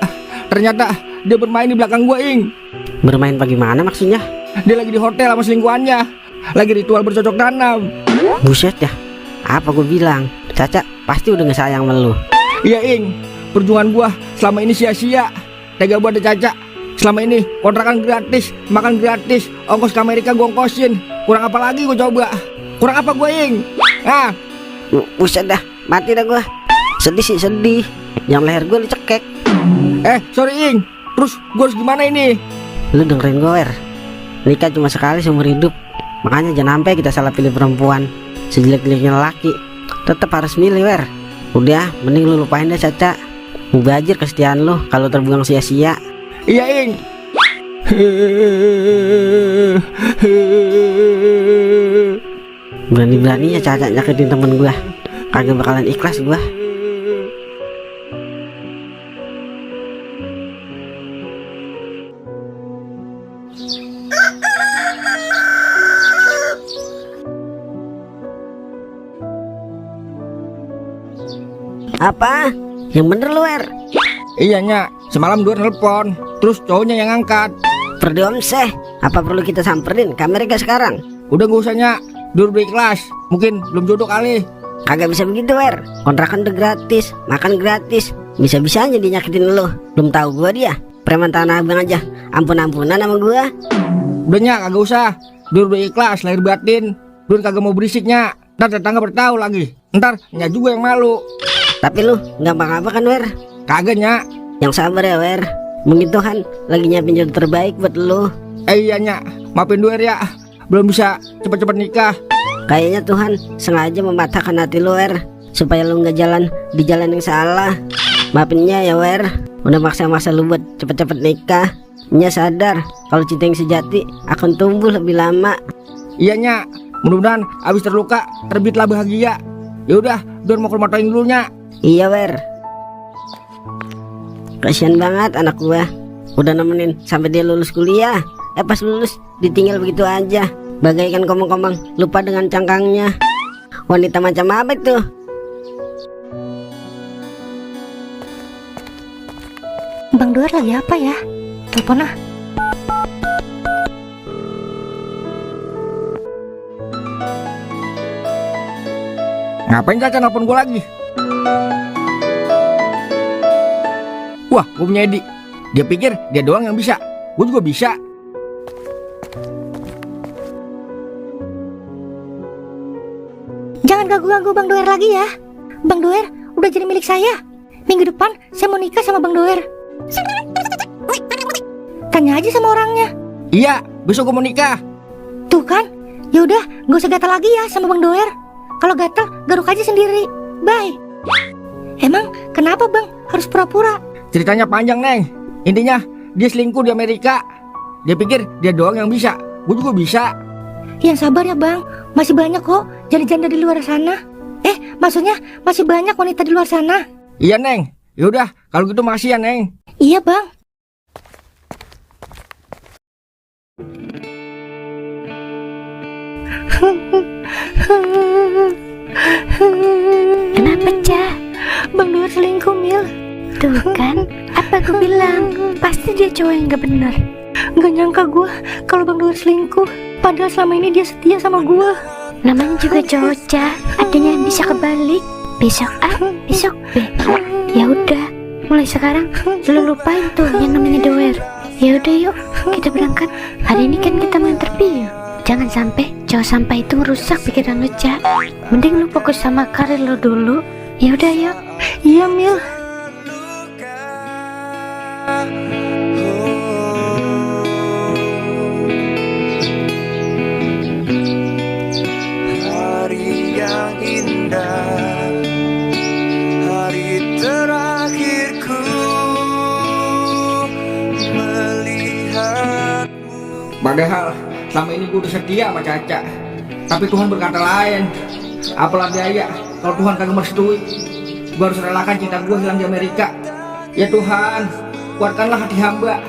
Ternyata dia bermain di belakang gua, Ing. Bermain bagaimana maksudnya? Dia lagi di hotel sama selingkuhannya, lagi ritual bercocok tanam. Buset ya. Apa gue bilang? Caca pasti udah gak sayang sama lu. Iya, Ing. Perjuangan gua selama ini sia-sia. Tega banget deh Caca. Selama ini kontrakan gratis, makan gratis, ongkos ke Amerika gua ongkosin. Kurang apa lagi gua coba? Kurang apa gua, Ing? Ah, Buset dah, mati dah gue. Sedih sih sedih. Yang leher gue dicekek. sorry, Ing. Terus gua harus gimana ini? Lu dengerin gue Wer. Nikah cuma sekali seumur hidup. Makanya jangan sampai kita salah pilih perempuan. Sejelek-jeleknya lelaki tetap harus milih Wer. Udah, mending lu lupain deh Caca. Mubazir kesetiaan lu kalau terbuang sia-sia. Iya, Ing. Berani-beraninya Caca nyakitin temen gua. Kagak bakalan ikhlas gua. Apa? Yang bener lu Wer. Iya, Nyak. Semalam Duer nelpon, terus cowoknya yang angkat. Perdiom seh. Apa perlu kita samperin ke Amerika sekarang? Udah gak usah, Nyak. Duer udah ikhlas. Mungkin belum jodoh kali. Kagak bisa begitu Wer. Kontrakan udah gratis, makan gratis. Bisa-bisanya dia nyakitin lu. Belum tahu gua dia. Preman Tanah Abang aja ampun-ampunan sama gua. Udah, Nyak, kagak usah. Duer udah ikhlas, lahir batin. Duer kagak mau berisik, Nyak. Ntar tetangga bertahu lagi. Ntar Nyak juga yang malu. Tapi lu nggak apa-apa kan Wer? Kagak, Nyak. Yang sabar ya Wer. Mungkin Tuhan lagi nyiapin jodoh terbaik buat lu. Iya, Nyak. Maafin Duer ya. Belum bisa cepet-cepet nikah. Kayaknya Tuhan sengaja mematahkan hati lu Wer, supaya lu nggak jalan di jalan yang salah. Maafinnya ya Wer. Udah maksa-maksa lu buat cepet-cepet nikah. Nya sadar kalau cinta yang sejati akan tumbuh lebih lama. Iya, Nyak. Mudah-mudahan abis terluka terbitlah bahagia. Ya udah, Duer mau ke rumah Toing dulu, Nyak. Iya Wer. Kasian banget anak gua. Udah nemenin sampai dia lulus kuliah. Pas lulus ditinggal begitu aja. Bagaikan komang-komang lupa dengan cangkangnya. Wanita macam apa itu? Bang Duer lagi apa ya? Telepon ah. Ngapain Caca nelfon gue lagi? Wah, gue punya ide. Dia pikir dia doang yang bisa. Gue juga bisa. Jangan ganggu-ganggu Bang Doer lagi ya. Bang Doer udah jadi milik saya. Minggu depan saya mau nikah sama Bang Doer. Tanya aja sama orangnya. Iya, besok gue mau nikah. Tuh kan. Ya udah, gak usah gatal lagi ya sama Bang Doer. Kalau gatal, garuk aja sendiri. Bye. Emang kenapa Bang harus pura-pura? Ceritanya panjang, Neng. Intinya dia selingkuh di Amerika. Dia pikir dia doang yang bisa. Gue juga bisa. Yang sabar ya Bang. Masih banyak kok janda-janda di luar sana. Maksudnya masih banyak wanita di luar sana. Iya, Neng. Yaudah, kalau gitu makasih ya, Neng. Iya Bang. Kenapa, Cah? Bang Doer selingkuh, Mil. Tuh kan, apa aku bilang? Pasti dia cowok yang gak bener. Gak nyangka gue kalau Bang Doer selingkuh. Padahal selama ini dia setia sama gue. Namanya juga cowok, Cah. Adanya yang bisa kebalik. Besok A, besok B. Ya udah, mulai sekarang lu lupain tuh yang namanya Doer. Ya udah yuk, kita berangkat. Hari ini kan kita mau interview. Jangan sampai cowok sampah itu merusak pikiran lu, Cah. Mending lu fokus sama karir lu dulu. Ya udah yuk. Iya, Mil. Hari yang indah, hari terakhirku melihatmu. Padahal selama ini gue udah setia sama Caca. Tapi Tuhan berkata lain. Apalah daya kalau Tuhan kagak merestui. Gue harus relakan cinta gue hilang di Amerika. Ya Tuhan, kuatkanlah hati hamba.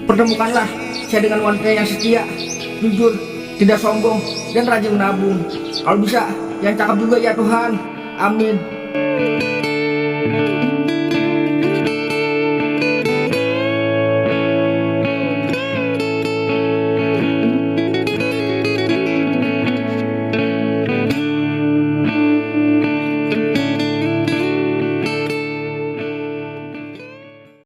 Pertemukanlah saya dengan wanita yang setia, jujur, tidak sombong, dan rajin menabung. Kalau bisa, yang cakep juga ya Tuhan. Amin.